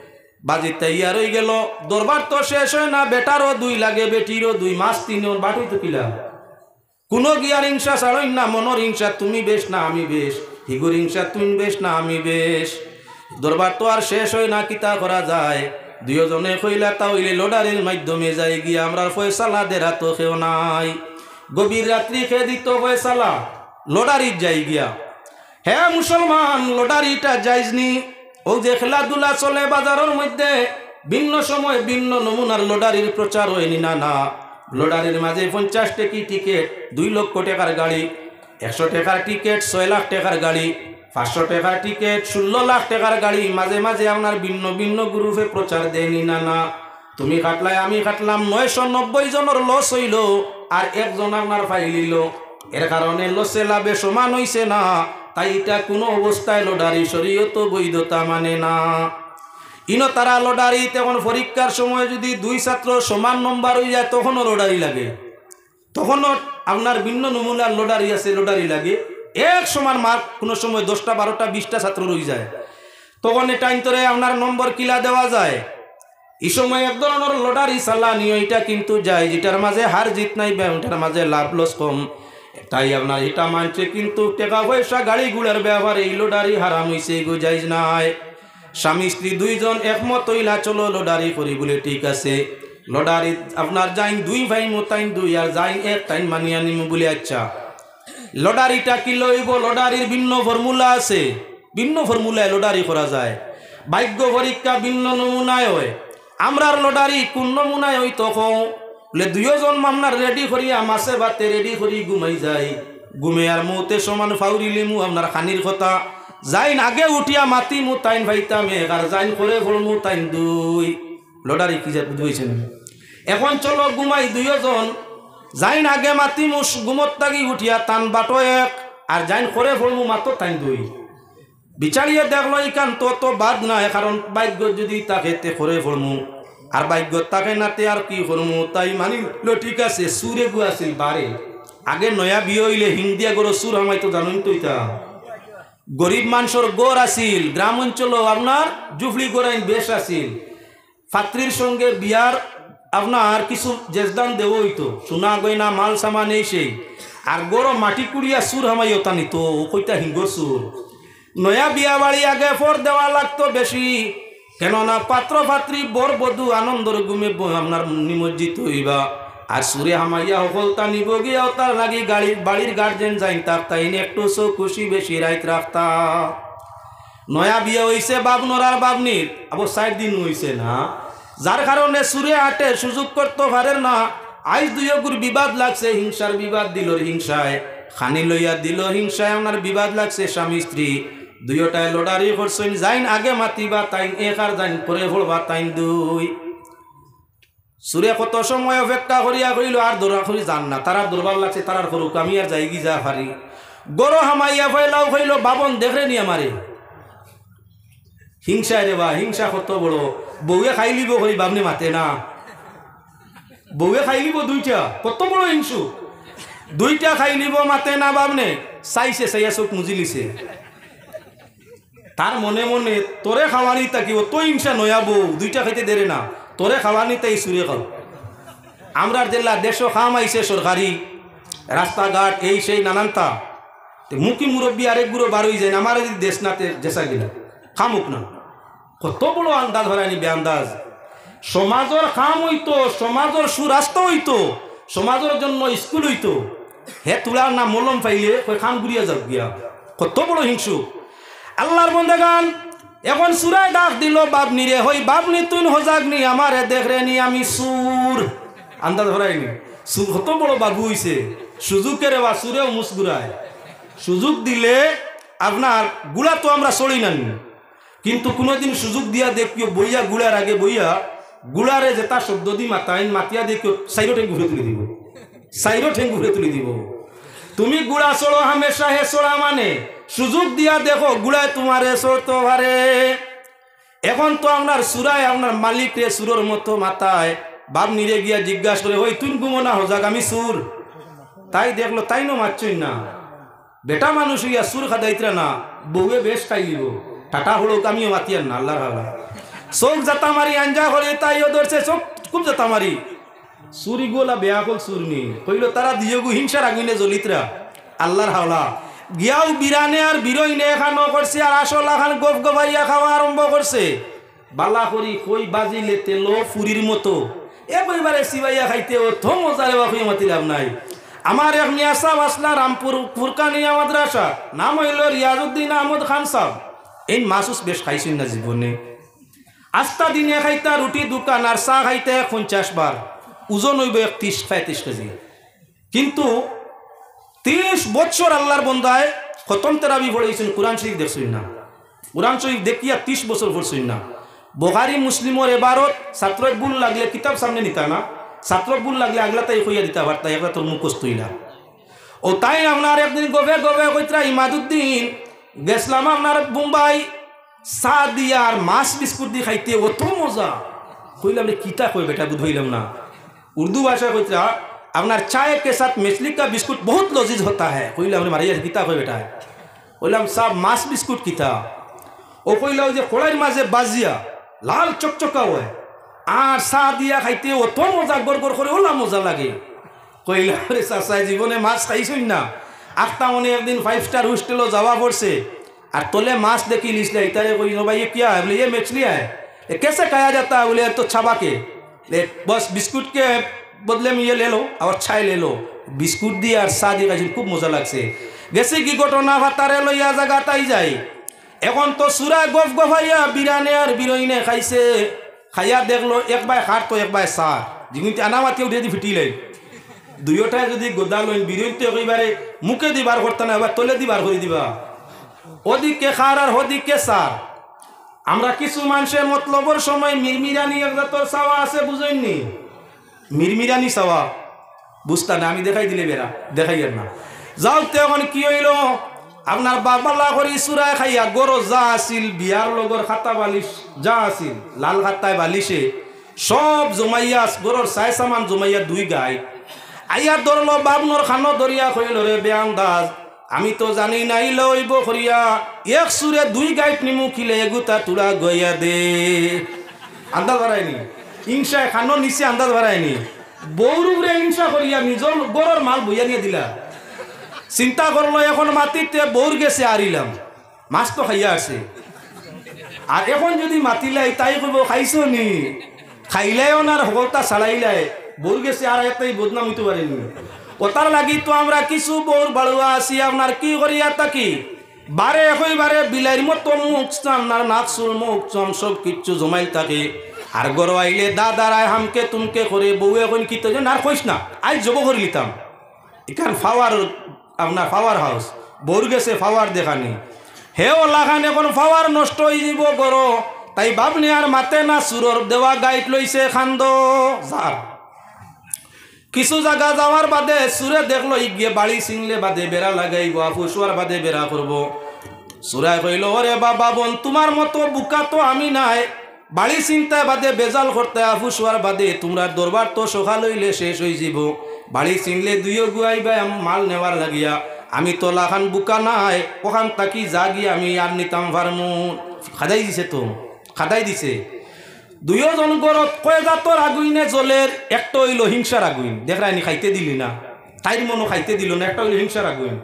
ভাজি তৈয়ার অইগেল, দরবার তো শেষ অয় না, বেটারও দুই লাগে, বেটিরও দুই, মাছ তিনজন, বাটুই তো কিলা। কুনু গিয়ার হিংসা ছাড়ইন না, মনর হিংসা, তুমি বেশ না আমি বেশ, হিগুর হিংসা, তুমি বেশ না আমি বেশ। দরবার তো আর শেষ অয় না, কিতা করা যায়? দুইওজনে কইলা, "তা অইলে লটারির মাধ্যমে যাই গিয়া, আমরার ফয়সালা দেরাত কেউ নাই।" গভীর রাত্রি কে দিতো ফয়সালা? লটারিত যাই গিয়া। হে মুসলমান, লটারিটা জায়েজ নি? অউ যে খেলাধুলা চলে বাজারর মধ্যে, ভিন্ন সময় ভিন্ন নমুনার লটারির প্রচার অয় নি না? না, লটারির মাঝে পঞ্চাশ টেকি টিকেট, দুই লক্ষ টেকার গাড়ি, একশো টেকার টিকেট, ছয় লাখ টেকার গাড়ি, পাঁচশো টেকার টিকেট, ষোলো লাখ টেকার গাড়ি, মাঝে মাঝে আপনার ভিন্ন ভিন্ন গ্রুপে প্রচার দেয় নি না? না, তুমি কাটলায়, আমি কাটলাম, নয়শো নব্বই জনর লস অইলো, আর একজন আপনার পাইলিলো। এর কারণে লসে লাভে সমান অইছে না, তাই ইটা কুনু অবস্থায় লটারি শরীয়তো বৈধতা মানে না। ইনো তারা লটারিত এখন পরীক্ষার সময় যদি দুই ছাত্র সমান নম্বর অইযায়, তখনও লটারি লাগে, তখনও আপনার ভিন্ন নমুনার লটারি আছে, লটারি লাগে। এক সমান মার্ক কুনু সময় দশটা, বারোটা, বিশটা ছাত্র রইযায়, তখন ইটা ইন্তরে আপনার নম্বর কিলা দেওয়া যায়। ই সময় এক ধরনর লটারি চালানি, ইটা কিন্তু জায়েজ, ইটার মাঝে হার জিত নাই, বা ইটার মাঝে লাভ লস কম। তাই আপনার ইটা মানছে, কিন্তু টেকা পয়সা গাড়ি ঘোড়ার ব্যাপারে ই লটারি হারাম অইছে, ইগু জায়েজ নাই। স্বামী স্ত্রী দুইজন একমত অইলা, "চলো লটারি করি," বলে, "ঠিক আছে।" লটারি আপনার যাইন দুই পাইমু তাইন দুই, আর যাইন এক তাইন মানিয়া নিমু, বলে, "আচ্ছা।" লটারিটা কিলা অইবো? লটারির ভিন্ন ফর্মুলা আছে, ভিন্ন ফর্মুলায় লটারি করা যায়। ভাগ্য পরীক্ষা ভিন্ন নমুনায় অয়। আমরার লটারি কুন নমুনায় অইতো কও? বলে, দুইওজন আপনার রেডি করিয়া, মাছে ভাতে রেডি করি ঘুমাই যাই। ঘুমে আর মৌতে সমান, ফাউরিলিমু আপনার খানির কথা। যাইন আগে উঠিয়া মাতিমু তাইন পাইতাম এক, আর যাইন খরে পড়মু তাইন দুই। লটারি কি জাত বুঝাইছেন? এখন চলো ঘুমাই দুইওজন, যাইন আগে মাতিমু, ঘুমত থাকি উঠিয়া তান বাটো এক, আর যাইন খরে পড়মু মাতো তাইন দুই। বিচারিয়ে দেখলো, ইখান তো, তো বাদ নাই, কারণ ভাগ্যত যদি থাকে তে খরে পড়মু, আর ভাগ্যত থাকে না তে আর কি করমু। তাই মানিলো, ঠিক আছে, চুর এগু আছিল বারে। আগে নয়া বিয়া অইলে হিংদিয়া ঘরো চুর হামাইতো, জানইন তো ইতা। গরিব মানষর ঘর আছিল, গ্রাম অঞ্চলো আপনার জুফলি ঘরাইন বেশ আছিল। পাত্রীর সঙ্গে বিয়ার আপনার কিছু জেজদান দেওয়া অইতো, সোনা গয়না মাল সামান এই সেই। আর ঘরো মাটি কুড়িয়া চুর হামাইও তা নিতো, অউ কইতা হিংগর চুর। নয়া বিয়া বাড়ি আগে ফর দেওয়া লাগতো বেশি, কেননা পাত্র পাত্রী বর বধূ আনন্দর ঘুমে ব-, আপনার নিমজ্জিত অইবা। আর চুরে হামাইয়া হকলতা নিবো গিয়া, অতার লাগি গাড়ি, বাড়ির গার্জেন যাইন থাকতা, ইন একটু চউখুশি বেশি রাইত রাখতা। নয়া বিয়া অইছে বাবনর আর বাবনির, আবো চাইর দিন অইছে না, যার কারণে চুরে আটে সুযোগ করতো পারের না। আইজ দুইওগুর বিবাদ লাগছে, হিংসার বিবাদ, দিলর হিংসায়, খানি লইয়া দিলর হিংসায় আপনার বিবাদ লাগছে। স্বামী স্ত্রী দুইওটায় লটারি করছইন, যাইন আগে মাতিবা তাইন এক, আর যাইন পরে পড়বা তাইন দুই। চুরে কত সময় অপেক্ষা করিয়া কইলো, "আর দৌড়া করি যান না, তারার দরবার লাগছে, তারার করুক, আমি আর যাইগি যা পারি।" ঘরো হামাইয়া পয়লাউ কইলো, "বাবন দেখরে নি আমারে।" হিংসায় রে বা, হিংসা কত বড়। বউয়ে খাইলিবো করি বাবনে মাতে না। বউয়ে খাইলিবো দুইটা, কত বড় হিংসু। দুইটা খাইলিবো, মাতে না বাবনে। চাইছে, চাইয়া চউখ মুজিলিছে। তার মনে মনে, "তোরে খাওয়ানি তাকি অত হিংসা নয়া বউ, দুইটা খাইতে দেরে না, তোরে খাওয়ানি তাই চুরে খাও।" আমরার জেলা দেশো কাম আইছে সরকারি, রাস্তাঘাট এই সেই নানানতা। তে মুখী মুরব্বী আরেক গুরু বারোই যায়, আমারে যদি দেশ না তে দেশা গেলে খামুক না। কত বড় আন্দাজ হরাইনি বেআন্দাজ। সমাজর কাম অইতো, সমাজর সুরাস্তা অইতো, সমাজর জন্য স্কুল অইতো। হে তুলার না মলম পাইলে কয় কাম ঘুরিয়া যাও গিয়া। কত বড় হিংসুক। আল্লাহর বন্দেগান, এখন চুরায় ডাক দিল, "বাবনি রে, হই বাবনি তুইন হজাগ নি, আমারে দেখ রে নি, আমি চুর।" আন্দাজ হরাইনি। চুর কত বড় বাবু অইছে। সুযোগের বা চুরেও মুসগুরায়। সুযোগ দিলে আপনার গুড়া তো আমরা চড়ি না নি। কিন্তু কোনোদিন সুযোগ দিয়া দেখিও, বইয়া গুড়ার আগে বইয়া, গুড়ারে যেটা শব্দ দি মাতাইন, মাতিয়া দেখিও, সাইরো ঠেং ঘুরে তুলি দিব, সাইরো ঠেং ঘুরে তুলি দিব। তুমি গুড়া চড়ো হামেশা, হে চড়া মানে, সুযোগ দিয়া দেখো, গুড়ায় তোমারে চড়তো পারে। এখন তো আপনার চুরায় আপনার মালিকরে চুরর মতো মাতায়, বাবনিরে গিয়া জিজ্ঞাসা করে, "ওই তুই ঘুমো না হজাগ, আমি চুর।" তাই দেখলো, তাইনও মাতছইন না। বেটা মানুষ অইয়া চুর খাদাইতরা না, বউয়ে বেশ খাই দিব। টাটা হড়ুক, আমিও মাতিয়ার না, আল্লাহর হাওলা। চোখ জাতা মারি আঞ্জা করে, তাইও ধরছে চোখ খুব জাতা মারি। চুরি গোলা বেয়াকল চুর নি। কইল, "তারা দিয়েগু হিংসার আগুনে জ্বলিতরা।" আল্লাহর হাওলা। গিয়াও বিরানে আর বিরইনে এখানো করছে, আর আসল আখান গফ গফাইয়া খাওয়া আরম্ভ করছে। বালা করি কই বাজিলে তেলো ফুরির মতো। একেবারে চিবাইয়া খাইতে অত মজা রে বা, কইয়া মাতি লাভ নাই। আমার এক মিয়া সাব আসলা রামপুর ফুরকানিয়া মাদ্রাসা, নাম অইল রিয়াজউদ্দিন আহমদ খান সাব। এই মাসুস বেশ খাইছইন না জীবনে। আস্তা দিনে খাইতা রুটি দুখান আর চা খাইতা এক পঞ্চাশ বার। ওজন অইব এক ত্রিশ পঁয়ত্রিশ কেজি। কিন্তু ত্রিশ বছর আল্লাহর বন্দায় খতম তেরাবি পড়াইছইন, কোরআন শরীফ দেখছইন না। কোরআন শরীফ দেখিয়া ত্রিশ বছর পড়ছইন না। বুখারী মুসলিমর এবারত ছাত্র ভুল লাগলে কিতাব সামনে নিতা না, ছাত্র ভুল লাগলে আগলা তাই কইয়া দিতা পারতা, একটা তোর মুখস্থ অইলা। ও তাই আপনার একদিন গভে গভে কইতরা, "ইমাদুদ্দিন, গেছলাম আপনার বোম্বাই, চা দিয়া আর মাছ বিস্কুট দি খাইতে অত মজা।" কইলাম, "রে, কিতা কয় বেটা, বুঝ হইলাম না।" উর্দু ভাষায় কইতরা, "আপনার চায় কে সাথ মেছলি কা বিস্কুট বহুত লজিজ হতা হ্যায়।" কইলাম, "রে, মারাইয়া কিতা কয় বেটা?" কইলাম, "সাব, মাছ বিস্কুট কিতা?" ও কইলা, "ওই যে কড়াইর মাঝে বাজিয়া লাল চকচকা হয়, আর চা দিয়া খাইতে অত মজা, গড় গড় করে ওলা মজা লাগে।" কইলাম, "রে চাচায় জীবনে মাছ খাইছইন না।" আখতা মনে একদিন ফাইভ স্টার হোস্টেলো যাওয়া পড়ছে, আর তলে মাছ দেখি লিসলে, ইতারে কই, "ও ভাই, ইয়ে কিয়া হ্যায়?" বলে, "ইয়ে মেছলি হ্যায়।" "এ কেসে খায়া যাতা হ্যায়?" বলে, "এ তো ছাবাকে।" বস, বিস্কুটকে বদলে আমি ইয়ে লেলো, আবার ছাই লেলো। বিস্কুট দি আর চা দি খাইছইন, খুব মজা লাগছে। গেছে কি ঘটনা, ফাতারে লইয়া জাগাত আই যাই। এখন তো চুরায় গফ গফাইয়া বিরানে আর বিরইনে খাইছে। খাইয়া দেখলো, এক বায় খার তো এক বায় সার। জিগুনতে আনামাতিয়ে উঠে দি ফিটিলে। দুইওটায় যদি গোদা লইন, বিরইন তো একেবারে মুখে দি বার করতা না, এবার তলে দি বার করি দিবা। ওদিকে খার আর হদিকে সার। আমরা কিছু মানষে মতলবর সময় মিরমিরানি এক জাতর চাওয়া আছে, বুঝইন নি? মিরমিরানি চাওয়া। বুঝতা না, আমি দেখাই দিলে বেড়া, দেখাইয়ার না। যাউক তে এখন কি অইলো? আপনার বাবালা করি চুরায় খাইয়া গরো যা আছিল, বিয়ার লগর খাতা বালিশ যা আছিল, লাল খাতায় বালিশে সব জমাইয়া, গরর সায় সামান জমাইয়া দুই গাইট। আইয়া ধরলো বাবনর খানো ধরিয়া কইল, "রে বেআন্দাজ, আমি তো জানি না ইলা অইব করিয়া, এক চুরে দুই গাইট নিমু কিলে এগুতা তুড়া গইয়া দে।" আন্দাজ বাড়ায়নি, হিংসায় খানো নিচে আন্দাজ বাড়ায়নি। বউর উপরে হিংসা করিয়া নিজর গরর মাল বইয়া নিয়া দিলা। চিন্তা করলো, এখন মাতিতে বউর গেছে আরিলাম, মাছ তো খাইয়া আছে। আর এখন যদি মাতিলাই, তাই কইব, "খাইছো নি?" খাইলায়ও না, আর হকলতা ছাড়াইলায়। বউর গেছে আর একটাই বদনাম অইতো পারেনি। ওটার লাগি তো আমরা কিছু বউর বাড়ুয়া আছি, আপনার কি করিয়া থাকি? বারে একই বারে বিলাইর মতো মুখ চাম, আর নাক চুল মুখ চাম, সব কিচ্ছু জমাইল থাকে। আর গরো আইলে দাদারায় হামকে তুমকে করে, বউ এখন কি তো যে আর কইস না, আইজ জব করি লিতাম। ইখান পাওয়ার, আপনার পাওয়ার হাউস, বউর গেছে পাওয়ার দেখানি। হে ওলাখান এখন পাওয়ার নষ্ট অই যিব গরো, তাই বাবনে আর মাতে না, চুরর দেওয়া গাইট লইছে খান্দ। যার কিছু জাগা যাওয়ার বাদে চুরে দেখলো, ইগিয়ে বাড়ি চিনলে বাদে বেড়া লাগাইব, আফুসুয়ার বাদে বেড়া করব। চুরায় কইল, "ওরে বাবা বন, তোমার মতো বুকা তো আমি নাই।" বাড়ি চিনতায় বাদে বেজাল করতায়, আফুসুয়ার বাদে তোমরার দরবার তো সকাল অইলে শেষ অই যিব। বাড়ি চিনলে দুইও গুয়াই বায় আম-, মাল নেওয়ার লাগিয়া। আমি তো লাখান বুকা নাই, ওখান থাকি যা গিয়া আমি আর নিতাম পারমু। খাদাই দিছে তো, খাদাই দিছে। দুইও জন গরত কয় জাতর আগুইনে জ্বলের, একটা অইল হিংসার আগুইন। দেখরায়নি খাইতে দিলি না। তাইর মনো খাইতে দিল না। একটা অইলো হিংসার আগুইন,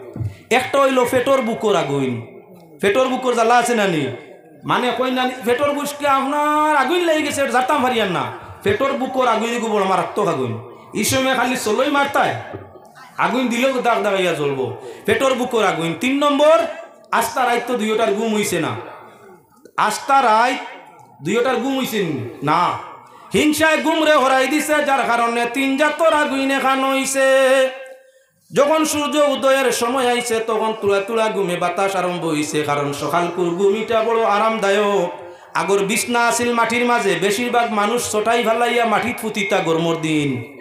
একটা অইলো পেটর ভুকর আগুইন। পেটর ভুকর জ্বালা আছে না নি? মানে কই না নি, পেটর ভুকো আপনার আগুইন লাগি গেছে, জ্বালতাম পারিয়ার না। পেটর ভুকর আগুইন এগু বড় মারাত্মক আগুইন। ই সময় খালি চলই মারতায়, আগুইন দিলেও দাগ দাগাইয়া জ্বলবো। পেটর ভুকর আগুইন। তিন নম্বর, আস্তা রাইত তো দুইওটার ঘুম অইছে না। আস্তা রাইত দুইওটার ঘুম অইছে নি? না। হিংসায় ঘুমরে হরাই দিছে, যার কারণে তিন জাতর আগুইন এখান অইছে। যখন সূর্য উদয়ের সময় আইছে, তখন তুড়া তুড়া ঘুমে বাতাস আরম্ভ অইছে, কারণ সকালকুর ঘুম ইটা বড় আরামদায়ক। আগর বিছনা আছিল মাটির মাঝে, বেশিরভাগ মানুষ চটাই ফালাইয়া মাটিত ফুতিতা গরমর দিন,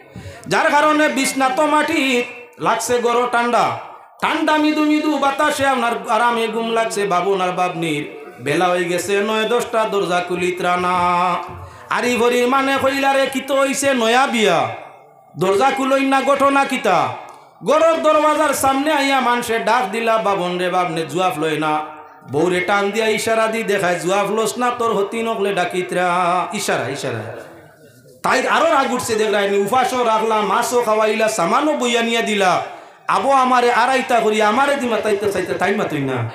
যার কারণে বিছনা তো মাটিত লাগছে গরম ঠান্ডা, ঠান্ডা মৃদু মৃদু বাতাসে আপনার আরামে ঘুম লাগছে। বাবুন আর বাবনির বেলা অই গেছে নয় দশটা, দরজা খুলিত্রা না। আরি ভরির মানে কইলা রে, কিতা অইছে, নয়া বিয়া, দরজা খুলইন না, ঘটনা কিতা? ঘরর দরওয়াজার সামনে আইয়া মানষে ডাক দিলা, বাবন রে বাবনে জুয়াফ লয় না। বউরে টান দিয়া ইশারা দি দেখায়, জুয়াফ লস না, তোর হতিন অকলে ডাকিত্রা। ইশারা, ইশারা। তাইর আরো রাগ উঠছে, দেখলা, এমনি উপাসও রাখলা, মাছও খাওয়াইলা, সামানও বইয়া নিয়া দিলা। আবো আমারে আড়াইতা করি, আমারে দি মাতাইতে চাইতে তাই মাতই না।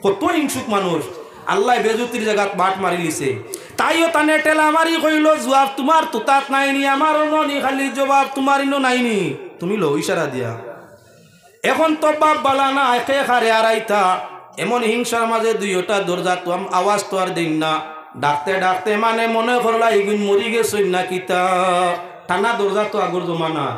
কত হিংসুক মানুষ, আল্লায় বেইজ্জতির জাগাত বাট মারিলিছে। তাইও তানে ঠেলা মারি কইলো, "জুয়াফ তুমার তুতাত নাইনি, আমার অনো নি, খালি জবাব তুমার ইনো নাইনি, তুমি লও ইশারা দিয়া।" এখন তো বাপ বালা না, একে খারে আড়াইতা, এমন হিংসার মাঝে দুইওটা দরজা তো আম-, আওয়াজ তো আর দিন না। ডাকতে ডাকতে মানে মনে করলা ইগুন মরি গেছইন না কিতা। টানা দরজা তো আগর জমানা।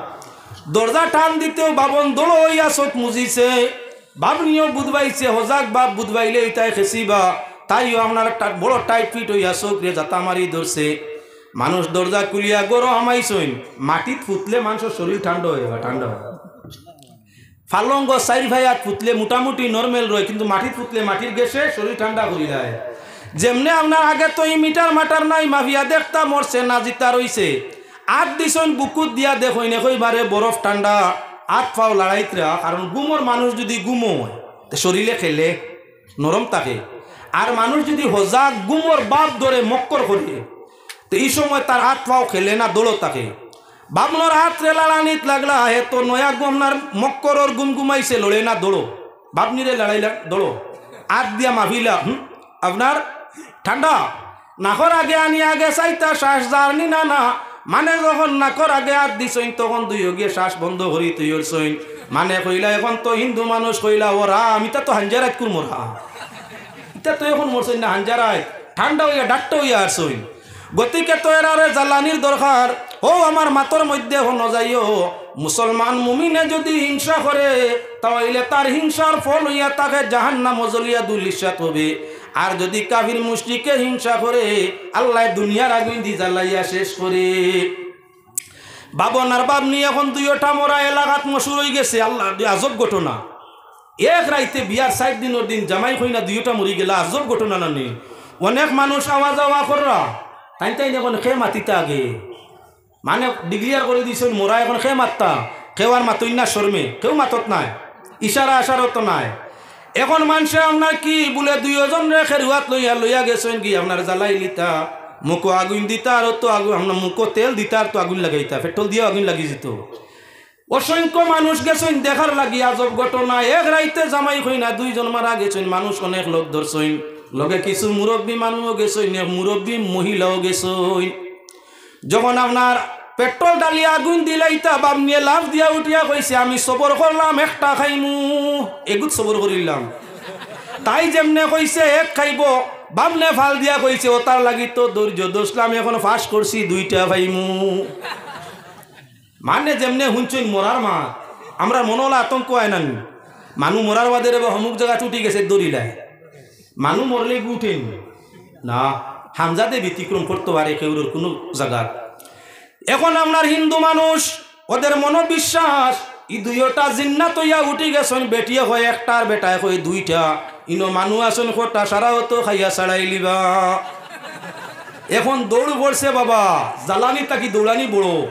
দরজা টান দিতেও বাবন দৌড় অইয়া চোখ মুজিছে। বাবনিও বুধবাইছে, হজাক বাপ বুধবাইলে ইতায় খেসিবা। তাইও আপনার টা-, বড় টাইট ফিট অইয়া চোখরে জাতা মারি ধরছে। মানুষ দরজা খুলিয়া ঘরো হামাইছইন। মাটিত ফুতলে মানুষর শরীর ঠান্ডা অয়, ঠান্ডা অয়। ফালঙ্গ চাইর ফায়াত ফুতলে মোটামুটি নরমাল রয়, কিন্তু মাটিত ফুতলে মাটির গ্যাসে শরীর ঠান্ডা করি দেয়। যেমনে আপনার আগে তো ই মিটার মাটার নাই, মাফিয়া দেখতা মরছে না জিতা রইছে। আত দিছইন বুকুত দিয়া দেখইন, একইবারে বরফ ঠান্ডা, আত পাও লড়াইতরা। কারণ ঘুমর মানুষ যদি ঘুমো অয়, তে শরীরে খেলে নরম থাকে। আর মানুষ যদি হজাক ঘুমর বাপ ধরে মক্কর করে, তে ই সময় তার আত পাও খেলে না, দৌড় থাকে। বাবনর আতরে লাড়ানিত লাগলা, হে তো নয়া ঘুম, আপনার মক্করর ঘুম ঘুমাইছে, লড়ে না, দৌড়। বাবনিরে লাড়াইলা, দৌড়। আত দিয়া মাফিলা, হুম, আপনার ঠান্ডা। নাকর আগে আনি আগে চাইতা শ্বাস যারনি না, না। মানে যখন নাকর আগে আত দিছইন, তখন দুইও গিয়ে শ্বাস বন্ধ করি তুই উঠছইন। মানে কইলা, এখন তো হিন্দু মানুষ কইলা, "ওরা, আমি তা তো হাঞ্জারাত কুর মরা।" ইতা তো এখন মরছইন না, হাঞ্জারায় ঠান্ডা অইয়া ডাট্টা অইয়া আরছইন। গতিকে তো এরারে জ্বালানির দরকার। ও আমার মাতর মধ্যে হনো যাইও, মুসলমান মুমিনে যদি হিংসা করে, তাইলে তার হিংসার ফল অইয়া তাকে জাহান্নামো জ্বলিয়া ধুলিস্যাৎ হবে। আর যদি কাফির মুশরিকে হিংসা করে, আল্লায় দুনিয়ার আগুইন দি জ্বালাইয়া শেষ করে। বাবন আর বাবনি এখন দুইওটা মরা এলাকাত মশহুর অইগেছে। আল্লাহ, দুই আজব ঘটনা। এক রাইতে বিয়ার চাইর দিনর দিন জামাই কইনা দুইওটা মরি গেলা, আজব ঘটনা না নি? অনেক মানুষ আওয়া যাওয়া কররা, তাইন তাইন এখন কে মাতিতা আগে? মানে declare করি দিছইন মরা, এখন কে মাততা? কেউ আর মাতইন না শরমে, কেউ মাতত নায়, ইশারা আশারত নায়। এখন মানষে আপনার কি বুলে দুইওজনরে খেরুয়াত লইয়া লইয়া গেছইন কি আপনার জ্বালাইলিতা, মুখো আগুইন দিতা, আর তো আগুইন, আপনার মুখো তেল দিতা, আর তো আগুইন লাগাইতা, পেট্রোল দিয়াও আগুইন লাগি যিতো। অসংখ্য মানুষ গেছইন দেখার লাগি, আজব ঘটনা। এক রাইতে জামাই কইনা দুইজন মারা গেছইন, মানুষ অনেক লোক ধরছইন, লগে কিছু মুরব্বি মানুষও গেছইন, এক মুরব্বি মহিলাও গেছইন। যখন আপনার পেট্রোল ঢালিয়া আগুইন দিলাইতা, বাবনিয়ে লাফ দিয়া উঠিয়া কইছে, "আমি সবর করলাম, একটা খাইমু, এগুত সবর করিলাম।" তাই যেমনে কইছে এক খাইবো, বাবনে ফাল দিয়া কইছে, "ও তার লাগি তো ধৈর্য ধরছিলাম, এখন ফাঁস করছি, দুইটা খাইমু।" মানে যেমনে হুনছইন মরার মাত, আমরার মনো অলা আতঙ্ক অয় না নি? মানু মরার বাদে রে বা অমুক জাগাত উঠি গেছে দৌড়িলায়। মানু মরলে কি উঠে নি? না, হামজাদে ব্যতিক্রম করতো পারে কেউরর কুনু জাগাত। এখন আপনার হিন্দু মানুষ, ওদের মনোবিশ্বাস, ই দুইওটা জিন্নাত অইয়া উঠি গেছইন, বেটিয়ে কয় একটা আর বেটায় কয় দুইটা। ইনো মানু আছইন কটা, সারা অত খাইয়া ছাড়াইলিবা। এখন দৌড় পড়ছে বাবা, জ্বালানি থাকি দৌড়ানি বড়।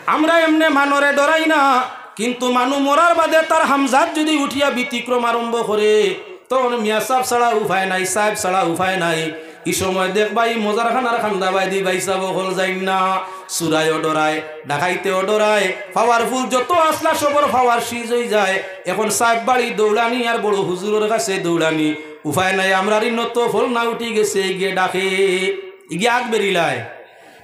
আমরা এমনে মানরে ডরাই না, কিন্তু মানু মরার বাদে তার হামজাত যদি উঠিয়া ব্যতিক্রম আরম্ভ করে, তখন মিয়াসাব ছাড়া উপায় নাই, সাহেব ছাড়া উপায় নাই। ই সময় দেখবা ই মজারখানার কান্দা বায়দি ভাইসাব অকল যাইন না, চুরায়ও ডরায়, ডাকাইতেও ডরায়, powerful যত আছলা সবর power শেষ অইযায়। এখন সাহেব বাড়ি দৌড়ানি আর বড় হুজুরর কাছে দৌড়ানি, উপায় নাই, আমরার ইনো তো ফলনা উঠি গেছে, ইগিয়ে ডাকে, ইগিয়ে আগ বেরিলায়।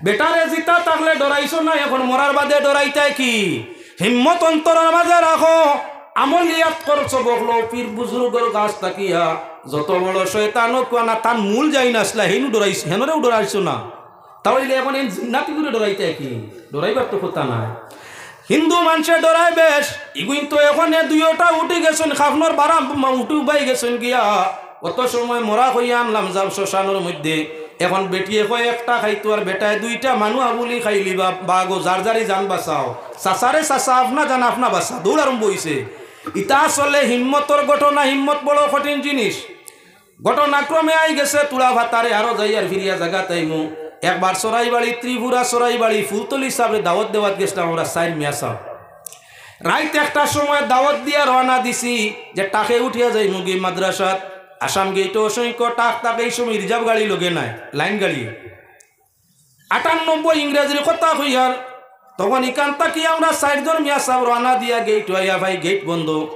বেটারে জিতা থাকলে ডরাইছো না, এখন মরার বাদে ডরাইতায় কি? হিম্মত অন্তরর মাঝে রাখো, আমলিয়াত করছো বকলো পীর বুজুর্গর কাছ থাকিয়া। যত বড় শয়তান অউক না, তান মূল যাইন আছলা, হেনু ডরাইছ-, হেনরেও ডরাইছো না। তাইলে এখন এই জিন্নাতিগুরে ডরাইতায় কি? ডরাইবার তো কথা নাই। হিন্দু মানষে ডরায় বেশ, ইগুইন তো এখন এ দুইওটা উঠি গেছইন, খাফনর বারা উঠি উবাই গেছইন গিয়া। অত সময় মরা কইয়া আনলাম যাব শ্মশানর মধ্যে। এখন বেটিয়ে কয় একটা খাইতো আর বেটায় দুইটা মানু আবুলি খাইলিবা, বাগো যার যারি জান বাঁচাও। চাচারে চাচা, আপনা জান আপনা বাঁচা, দৌড় আরম্ভ অইছে। ইতা আসলে হিম্মতর ঘটনা, হিম্মত বড় কঠিন জিনিস। ঘটনাক্রমে আই গেছে তুলা ফাতারে, আরো যাইয়ার ফিরিয়া জাগাত আইমু। একবার সরাইবাড়ি, ত্রিপুরা সরাইবাড়ি ফুলতলি সাবরে দাওয়াত দেওয়াত গেছলাম আমরা চাইর মিয়া সাব। রাইত একটার সময় দাওয়াত দিয়া রওয়ানা দিছি যে টাকে উঠিয়া যাইমুগি মাদ্রাসাত। আসাম গেইটো অসংখ্য টাক থাকে, ই সময় রিজার্ভ গাড়ি লগে নাই, লাইন গাড়ি। আটানব্বই ইংরেজির কথা কইয়ার, তখন ইখান থাকি আমরা চাইরজন মিয়া সাব রওয়ানা দিয়া গেইটো আইয়া পাই, গেইট বন্ধ,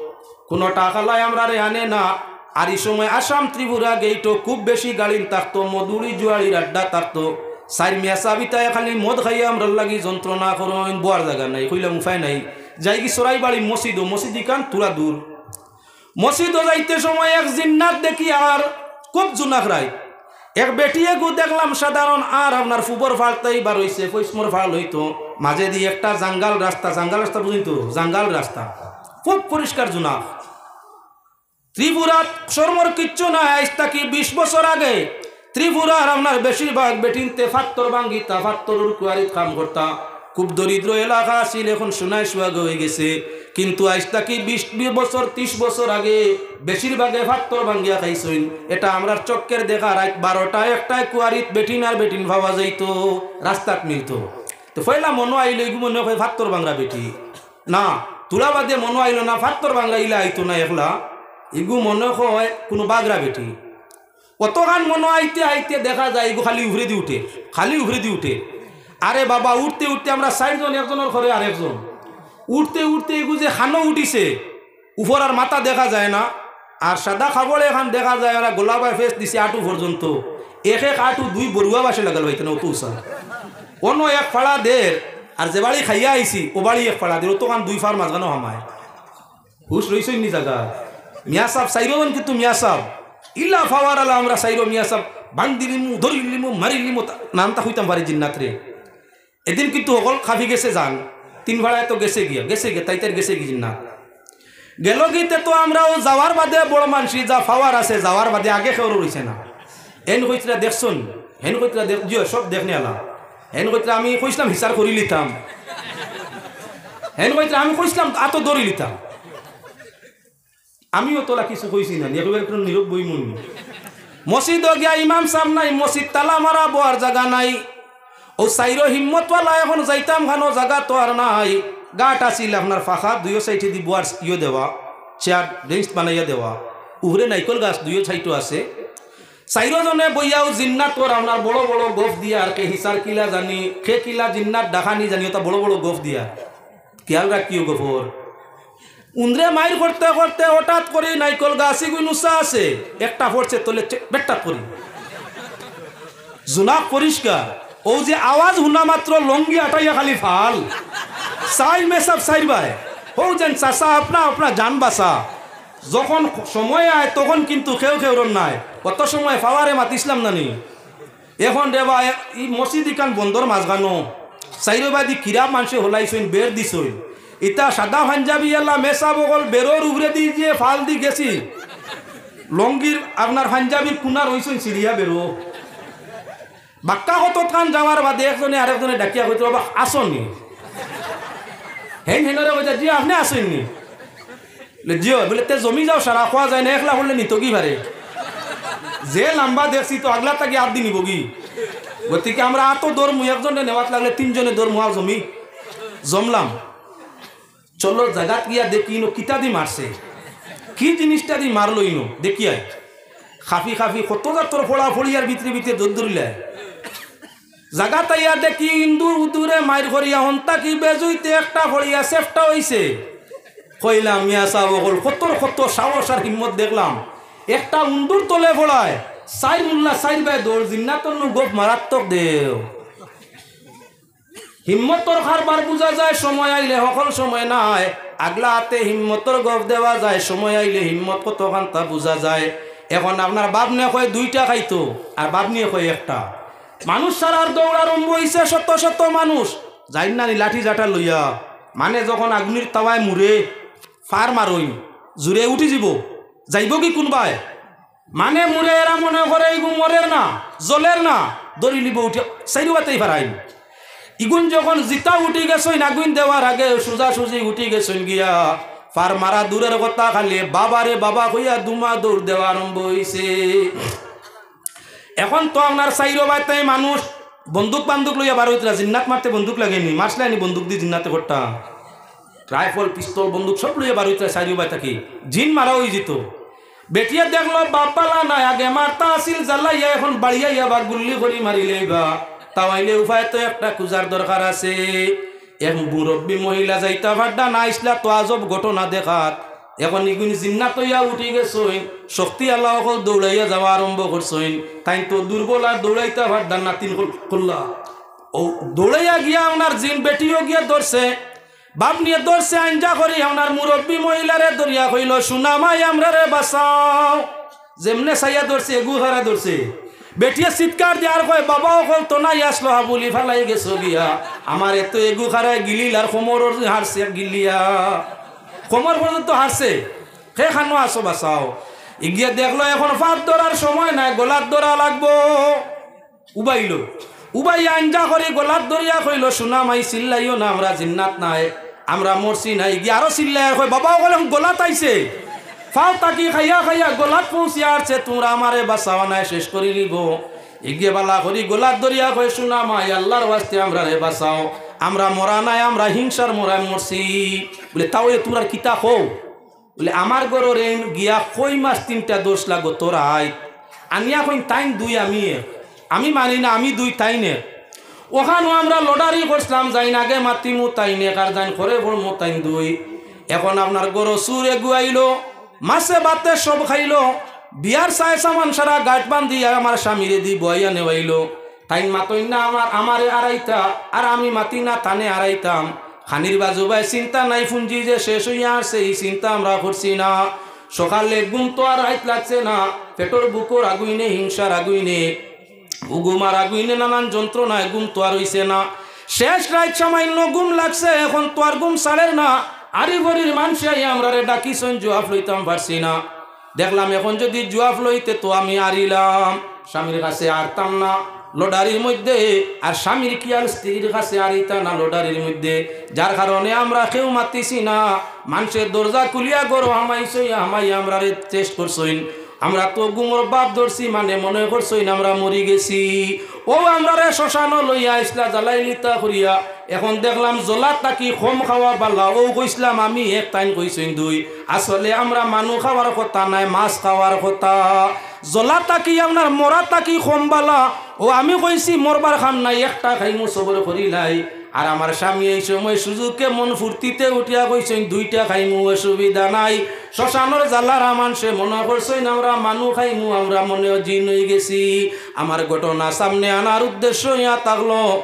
কুনু টাকালাই আমরারে আনে না। আর ই সময় আসাম ত্রিপুরা গেইটো খুব বেশি গাড়ি থাকতো, মদুড়ি জুয়াড়ির আড্ডা থাকতো। চাইর মিয়া সাব ইতায় খালি মদ খাইয়া আমরার লাগি যন্ত্রণা করইন, বওয়ার জাগা নাই, কইলাম উপায় নাই, যাইগি সরাইবাড়ি মসজিদো, মসজিদ ইখান থুড়া দূর। মসজিদো যাইতে সময় এক জিন্নাত দেখি আর খুব জুনাক রাইত। এক বেটিয়ে গু দেখলাম সাধারণ, আর আপনার ফুবর ফাড় তাই বার অইছে, পশ্চিমর ফাড় অইতো, মাঝেদি একটা জাঙ্গাল রাস্তা, জাঙ্গাল রাস্তা বুঝইন তো, জাঙ্গাল রাস্তা, খুব পরিষ্কার জুনাক। ত্রিপুরাত শরমর কিচ্ছু নাই। আইজ থাকি বিশ বছর আগে ত্রিপুরার আপনার বেশিরভাগ বেটিন্তে ফাত্তর ভাঙ্গিতা, ফাত্তরর কুয়ারিত কাম করতা। খুব দরিদ্র এলাকা আছিল, এখন সোনায় সুহাগা অইগেছে। কিন্তু আইজ থাকি বিশ বছর, তিশ বছর আগে বেশিরভাগে ফাত্তর ভাঙ্গিয়া খাইছইন। এটা আমরার চক্ষের দেখা, রাইত বারোটা একটায় কুয়ারিত বেটিন আর বেটিন পাওয়া যাইতো, রাস্তাত মিলতো। তো পয়লা মনো আইলো, ইগু মনো কয় ফাত্তর ভাঙ্গরা বেটি। না, থুড়া বাদে মনো আইলো না, ফাত্তর ভাঙ্গরা ইলা আইতো না একলা, ইগু মনো কয় কুনু বাগরা বেটি। অতখান মনো আইতে আইতে দেখা যায় ইগু খালি উফরেদি উঠে, খালি উফরেদি উঠে। আরে বাবা, উঠতে উঠতে আমরা চাইরজন, একজনর ঘরে আরেকজন। উঠতে উঠতে ইগু যে খানো উঠিছে, উপর আর মাথা দেখা যায় না, আর সাদা কাপড় এখান দেখা যায়, ওরা গোলাবায় ফেস দিছে আটু পর্যন্ত। এক এক আটু দুই বড়ুয়া বাঁশে লাগাল পাইতে না, অত উচা। অনো এক ফাড়া দের, আর যে বাড়ি খাইয়া আইছি, ও বাড়ি এক ফাড়া দের, অতখান দুই ফার মাঝখানো হামায়। হুশ রইছইন নি জাগা? মিয়া সাব, চাইরোজন কিন্তু মিয়া সাব। ইলা পাওয়ার আলা আমরা চাইরো মিয়া সাব, বান্দিলিমু, ধরিলিমু, মারিলিমু, তা-, নামটা কইতাম পারি জিন্নাত রে। এদিন কিন্তু হকল খাফি গেছে যান, তিন ফাড়ায় তো গেছে গিয়া, গেছে গিয়া, তাইতার গেছে গি জিন্নাত। গেল গিতে তো আমরাও যাওয়ার বাদে বড় মানষি যা পাওয়ার আছে, যাওয়ার বাদে আগে কেউর রইছে না। হেন কইতরা দেখছইন, হেন কইতরা দেখ-, জিও, সব দেখনে আলা। হেন কইতরা আমি কইছলাম হিসার করি লিতাম। হেন কইতরা আমি কইছলাম আতো ধরি লিতাম। আমিও তোলা কিছু কইছি না, একেবারে কোনো নীরব বই মন। মসজিদো গিয়া ইমাম সাব নাই, মসজিদ তালা মারা, বওয়ার জাগা নাই। ও চাইরো হিম্মতওয়ালা, এখন যাইতাম খানো, জাগা তো আর নাই। গাট আছিল আপনার ফাঁকা, দুইও সাইডেদি বওয়ার ইয়ে দেওয়া, চেয়ার বেঞ্চ বানাইয়া দেওয়া। উফরে নাইকল গাছ দুইও সাইডো আছে। চাইরো জনে বইয়াও জিন্নাতর আপনার বড় বড় গফ দিয়ার, কে হিসার কিলা জানি, কে কিলা জিন্নাত ডাকানি জানি, ওটা বড় বড় গফ দিয়ার। খেয়াল রাখিও গফর। উন্দরে মাইর করতে করতে হঠাৎ করি নাইকল গাছ ইগুইন উচা আছে, একটা পড়ছে তলে চে-, বেট্টাত করি। জুনাক পরিষ্কার। ও যে আওয়াজ হুনা মাত্র লঙ্গি আটাইয়া খালি ফাল। চাইর মেসাব চাইর বায়। হউ যেন চাচা আপনা আপনা জান বাঁচা। যখন সময় আয় তখন কিন্তু কেউ কেউরর নাই। অত সময় পাওয়ারে মাতিছলাম না নি? এখন রে বা, এ-, ই মসজিদ ইখান বন্দর মাঝখানো, চাইরোবাদি কিরা মানষে হলাইছইন, বের দিছইন। ইতা সাদা পাঞ্জাবি এলা মেসাব অকল বেরোর উপরেদি যে ফাল দি গেছি, লঙ্গির আপনার পাঞ্জাবির কুনা রইছইন ছিড়িয়া বেরো। বাক্কা কতখান যাওয়ার বাদে একজনে আরেকজনে ডাকিয়া কইতো, "বাবা, আসনি?" হেন হেনরে কইতা, "জি, আপনে আসইননি?" বলে, "জিও।" বলে, "তে জমি যাও সারা, খোয়া যায় না, একলা করলে নিতগি পারে। যে লাম্বা দেখছি তো আগলা তাকে আত দি নিবগি। গতিকে আমরা আতো ধরমু, একজনে নেওয়াত লাগলে তিনজনে ধরমু, আও জমি।" জমলাম। চলো জাগাত গিয়া দেখি ইনো কিতা দি মারছে, কি জিনিসটা দি মারলো ইনো, দেখি আয়। খাফি খাফি কত জাতর ফড়া ফড়িয়ার ভিতরে ভিতরে দৌড় দৌড়িলায়। জাগাত আইয়া দেখি ইন্দুর উদুরে মাইর করিয়া হন্তা কি বেজুইতে একটা ফড়িয়া সেফটা অইছে। কইলাম, "মিয়া সাব অকল, কতর কত সাহস আর হিম্মত দেখলাম, একটা উন্দুর তলে ফড়ায়, চাইর মুল্লা চাইর বায় দৌড়, জিন্নাতর নু গফ মারাত্মক দেও।" হিম্মতর কারবার বুঝা যায়, সময় আইলে, হকল সময় নায়। আগলা আতে হিম্মতর গফ দেওয়া যায়, সময় আইলে হিম্মত কতখান তা বুঝা যায়। এখন আপনার বাবনে কয় দুইটা খাইতো, আর বাবনিয়ে কয় একটা। মানুষ সারার দৌড় আরম্ভ অইছে, শত শত মানুষ। যাইন না নি লাঠি জাটা লইয়া, মানে যখন আগুনির তাওয়ায় মুড়ে ফার মারইন, জুরে উঠি যিবো, যাইবো কি কুনবায়? মানে মুড়ে এরা মনে করে ইগু মরের না, জ্বলের না, ধরি লিবো উঠে, চাইরু বাতেই ফারাইন। ইগুন যখন জিতা উঠি গেছইন, আগুইন দেওয়ার আগে সোজাসুজি উঠি গেছইন গিয়া, ফার মারা দূরের কথা, খালি "বাবা রে বাবা" কইয়া দুমা দৌড় দেওয়া আরম্ভ অইছে। এখন তো আপনার চাইরো বায়তাই মানুষ বন্দুক বান্দুক লইয়া বার অইতরা, জিন্নাত মারতে বন্দুক লাগেনি, মারছলায়নি বন্দুক দি জিন্নাতে করতা, রাইফল, পিস্তল, বন্দুক সব লইয়া বার অইতরা, চাইরো বায় থাকি জিন মারা অইযিতো। বেটিয়ে দেখলো বাপ বালা নাই, আগে মারতা আছিল জ্বালাইয়া, এখন বাড়িয়া আইয়া বা গুল্লি করি মারিলেইবা। তাও আইলে উপায় তো একটা খুজার দরকার আছে। এক মুরব্বী মহিলা যাইতা পারডা না, আইছলা তো আজব ঘটনা দেখাত। এখন ইগুইন জিন্নাত অইয়া উঠি গেছইন, শক্তি আলা অকল দৌড়াইয়া যাওয়া আরম্ভ করছইন। তাইন তো দুর্বল আর দৌড়াইতা পারডা না, তিন কল-, কল্লা। ও দৌড়াইয়া গিয়া ওনার জিন বেটিও গিয়া ধরছে, বাবনিয়ে ধরছে, আইঞ্জা করি ওনার মুরব্বী মহিলারে ধরিয়া কইলো, "সোনা মাই, আমরারে বাঁচাও।" যেমনে চাইয়া ধরছে, এগু খারা ধরছে। বেটিয়ে চিৎকার দিয়া আর কয়, "বাবা অকল তো নাই, আসলো হাবুলি ফালাই গেছো গিয়া। আমার এত এগু খারায় গিলিল আর কোমরর হারছে গিলিয়া। কোমর পর্যন্ত হারছে। কে খানো আছো বাঁচাও।" ইগিয়ে দেখলো এখন ফাত ধরার সময় নাই, গলাত ধরা লাগবো। উবাইলো। উবাইয়া আইঞ্জা করি গলাত ধরিয়া কইলো, "সোনা মাই চিল্লাইও না, আমরা জিন্নাত নায়, আমরা মরছি না।" ইগিয়ে আরো চিল্লাইয়া কয়, "বাবা অকল এখন গলাত আইছে, ফাও থাকি খাইয়া খাইয়া গলাত পৌঁছিয়া আরছে, তুমরা আমারে বাঁচাও নায়, শেষ করি নিবো।" ইগিয়ে বালা করি গলাত ধরিয়া কয়, "সোনা মাই, আল্লার ওয়াস্তে আমরারে বাঁচাও, আমরা মরা নায়, আমরা হিংসার মরায় মরছি।" বলে, "তাও এ তুমরার কিতা কও?" বলে, "আমার ঘরর এইন গিয়া কই মাছ তিনটা ধরছলা গত রাইত, আনিয়া কইন তাইন দুই আমি এক, আমি মানি না, আমি দুই তাইন এক। ওখানো আমরা লটারি করছলাম, যাইন আগে মাতিমু তাইন এক, আর যাইন করে পড়মু তাইন দুই। এখন আপনার ঘরো চুর এগু আইলো, মাছে ভাতে সব খাইলো, বিয়ার চায় সামান সারা গাট বান্ধিয়া আমার স্বামীরে দি বওয়াইয়া নেওয়াইলো।" তাইন মাতইন না আমার, আমারে আড়াইতা, আর আমি মাতি না তানে আড়াইতাম। খানির বাজু বায় চিন্তা নাই, পুঞ্জি যে শেষ অইয়া আরছে, ই চিন্তা আমরা করছি না। সকালে ঘুম তো আর রাইত লাগছে না, পেটর ভুকর আগুইনে, হিংসার আগুইনে, ঘুমার আগুইনে, নানান যন্ত্রণায় ঘুম তো আর অইছে না। শেষ রাইত সামান্য ঘুম লাগছে, এখন তো আর ঘুম ছাড়ের না। আড়ি বড়ির মানষে আইয়া আমরারে ডাকিছইন, জুয়াফ লইতাম পারছি না। দেখলাম এখন যদি জুয়াফ লইতে তো আমি আরিলাম, স্বামীর কাছে আরতাম না লটারির মধ্যে। আর স্বামীর খিয়াল স্ত্রীর কাছে আরিতা না লটারির মধ্যে, যার কারণে আমরা কেউ মাতিছি না। মানষে দরজা খুলিয়া ঘরো হামাইছইন, হামাইয়া আমরারে টেস্ট করছইন। আমরা তো ঘুমর ভাব ধরছি, মানে মনে করছইন আমরা মরি গেছি। ও আমরারে শ্মশানো লইয়া আইছলা জ্বালাইলিতা করিয়া, এখন দেখলাম জ্বলা থাকি কম খাওয়া বালা। ও কইছলাম আমি এক, তাইন কইছইন দুই। আসলে আমরা মানু খাওয়ার কথা নায়, মাছ খাওয়ার কথা। জ্বলা থাকি আপনার মরা থাকি কম বালা। ও আমি কইছি মরবার কাম নাই, একটা খাইমু, সবর করিলাই। আর আমার স্বামী এই সময় সুযোগে মন ফুর্তিতে উঠিয়া কইছইন, "দুইটা খাইমু, অসুবিধা নাই।" শ্মশানর জ্বালারা মানষে মনে করছইন আমরা মানু খাইমু, আমরা মনে অয় জিন অইগেছি। আমার ঘটনা সামনে আনার উদ্দেশ্য ইয়া থাকলো,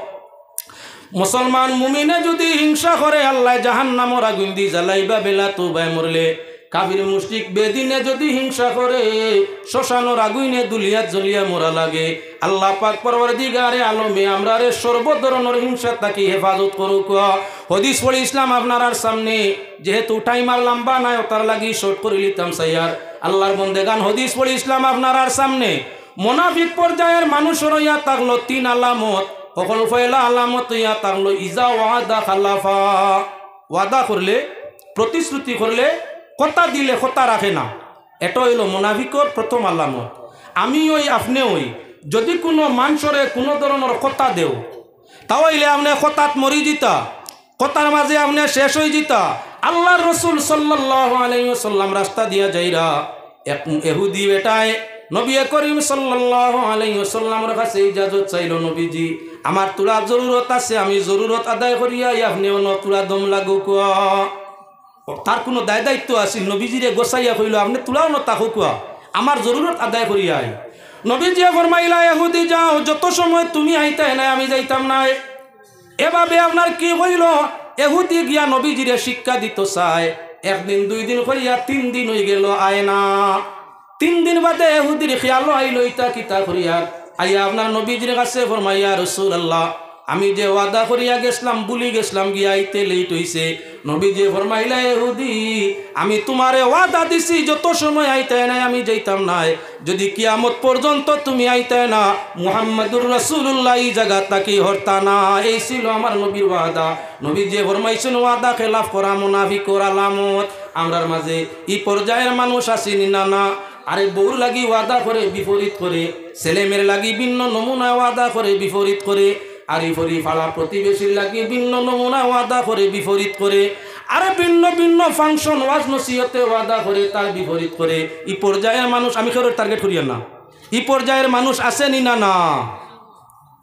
মুসলমান মুমিনে যুদি হিংসা করে, আল্লায় জাহান্নামর আগুইন দি জ্বালাইবা বেলা তওবায় মরলে। কাফির মুশরিক বেদিনে যুদি হিংসা করে, শ্মশানর আগুইনে দুলিয়াত জ্বলিয়া মরা লাগে। আল্লাহ পাক পরওয়ারদিগারে আলমে আমরারে সর্ব ধরনর হিংসা থাকি হেফাজত করুক। হদিস পড়ি ইসলাম আপনারার সামনে, যেহেতু টাইম আর লম্বা নাই, অতার লাগি শর্ট করিলিতাম চাইয়ার। আল্লাহর বন্দেগান, হদিস পড়ি ইসলাম আপনারার সামনে। মুনাফিক পর্যায়র মানুষর ইয়া থাকলো তিন আলামত। হকল পয়লা আলামত ইয়া থাকলো, ইজা ওয়াদা খালাফা, ওয়াদা করলে, প্রতিশ্রুতি করলে, কথা দিলে কথা রাখে না। এটা অইলো মুনাফিকর প্রথম আলামত। আমি অই, আপনে অই, যুদি কুনু মানষরে কুনু ধরনর কথা দেও, তাইলে আপনে কথাত মরি যিতা, কথার মাঝে আপনে শেষ অই যিতা। আল্লাহর রসুল সাল্লাল্লাহু আলাইহি ওয়াসাল্লাম রাস্তা দিয়া যাইরা, এক এহুদি বেটায় নবী করিম সাল্লাল্লাহু আলাইহি ওয়াসাল্লামর কাছে ইজাজত চাইল, "নবীজি, আমার থুড়া জরুরত আছে, আমি জরুরত আদায় করিয়া আই, আপনে অনো থুড়া দম লাগউক্কা।" তার কুনু দায় দায়িত্ব আছিল, নবীজিরে গছাইয়া কইল, "আপনে থুড়া অনো থাকউক্কা, আমার জরুরত আদায় করিয়া আই।" নবীজিয়ে ফরমাইলা, "এহুদি যাও, যত সময় তুমি আইতায় নায় আমি যাইতাম নায়।" এভাবে আপনার কি কইল, এহুদি গিয়া নবীজিরে শিক্ষা দিতো চায়, একদিন দুই দিন করিয়া তিন দিন অইগেল, আয় না। তিন দিন বাদে এহুদির খিয়ালো আইল, ইতা কিতা করিয়ার? আইয়া আপনার নবীজির কাছে ফরমাইয়া, "রাসূলুল্লাহ, আমি যে ওয়াদা করিয়া গেছলাম, ভুলি গেছলাম, গিয়া আইতে লেইট অইছে।" নবীজিয়ে ফরমাইলা, "এহুদি, আমি তুমারে ওয়াদা দিছি, যত সময় আইতায় নায় আমি যাইতাম নায়। যুদি কিয়ামত পর্যন্ত তুমি আইতায় না, মুহাম্মাদুর রাসূলুল্লাহ ই জাগা থাকি হরতা না।" এই ছিল আমার নবীর ওয়াদা। নবীজিয়ে ফরমাইছইন, ওয়াদা খেলাফ করা মুনাফিকর আলামত। আমরার মাঝে ই পর্যায়ের মানুষ আছি নি না? না। আরে, বউর লাগি ওয়াদা করে বিপরীত করে, ছেলেমেয়ের লাগি ভিন্ন নমুনা ওয়াদা করে বিপরীত করে, আর ই পরি পাড়া প্রতিবেশীর লাগি ভিন্ন নমুনা ওয়াদা করে বিপরীত করে, আরে ভিন্ন ভিন্ন ফাংশন ওয়াজ নসিহতে ওয়াদা করে তার বিপরীত করে। ই পর্যায়ের মানুষ, আমি কেউরে টার্গেট করিয়ার না, ই পর্যায়ের মানুষ আছে নি না? না।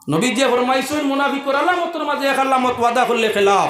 নবীজিয়ে ফরমাইছইন, মুনাফিকর আলামতর মাঝে এক আলামত ওয়াদা করলে খেলাফ।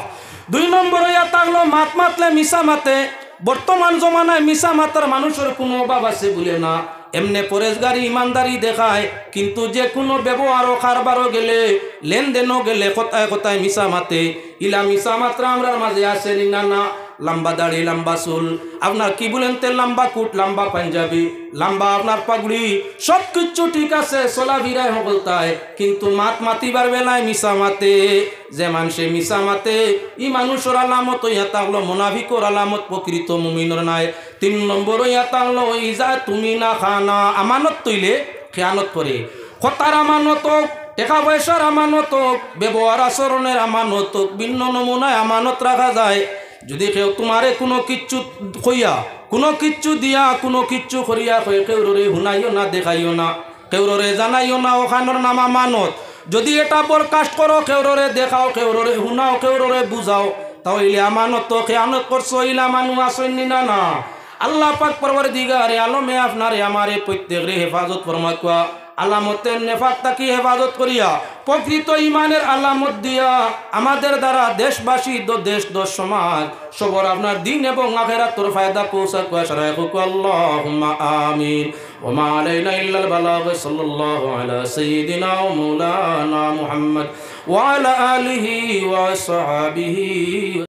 দুই নম্বর অইয়া থাকলো মাত মাতলে মিছা মাতে। বর্তমান জমানায় মিছা মাতার মানুষর কুনু অভাব আছে বুলে না, এমনে পরেজগারি ইমানদারি দেখায়, কিন্তু যে কুনু ব্যবহারও কারবারও গেলে, লেনদেনও গেলে কথায় কথায় মিছা মাতে। ইলা মিছা মাতরা আমরার মাঝে আছে নি না? না। লম্বা দাড়ি, লম্বা চুল, আপনার কি বুলেন তে লম্বা কুট, লম্বা পাঞ্জাবি, লম্বা আপনার পাগড়ি, সব কিচ্ছু ঠিক আছে, চলাফিরায় হকলতায়, কিন্তু মাত মাতিবার বেলায় মিছা মাতে। যে মানষে মিছা মাতে, ই মানুষর আলামত অইয়া থাকলো মুনাফিকর আলামত, প্রকৃত মুমিনর নায়। তিন নম্বর অইয়া থাকলো, ইজা তুমিনা খানা, আমানত থইলে খেয়ানত করে। কথার আমানত অউক, টেকা পয়সার আমানত অউক, ব্যবহার আচরণের আমানত অউক, ভিন্ন নমুনায় আমানত রাখা যায়। যুদি কেউ তুমারে কুনু কিচ্ছু কইয়া, কুনু কিচ্ছু দিয়া, কুনু কিচ্ছু করিয়া কয়, কেউররে হুনাইও না, দেখাইও না, কেউররে জানাইও না, অখানর নাম আমানত। যুদি এটা বরখাস্ত করো, কেউররে দেখাও, কেউররে হুনাও, কেউররে বুঝাও, তা অইলে আমানত তো খেয়ানত করছো, ইলা মানুষ আছইন নি না? না। আল্লাহ পাক পরওয়ারদিগারে আলমে আপনারে আমারে প্রত্যেকরে হেফাজত ফরমাউক্কা। আলামতে নিফাক থাকি হেফাজত করিয়া, প্রকৃত ইমানের আলামত দিয়া আমাদের দ্বারা দেশবাসী, দ-, দেশ, দশ, সমাজ, সবর আপনার দিন এবং আখেরাতর ফায়দা পৌঁছাউক্কা। সবাই কউক্কা আল্লাহুম্মা আমিন। ওয়া মা আলাইনা ইল্লাল বালাগ। সাল্লাল্লাহু আলা সাইয়্যিদিনা ওয়া মাওলানা মুহাম্মদ ওয়া আলা আলিহি ওয়া সাহবিহি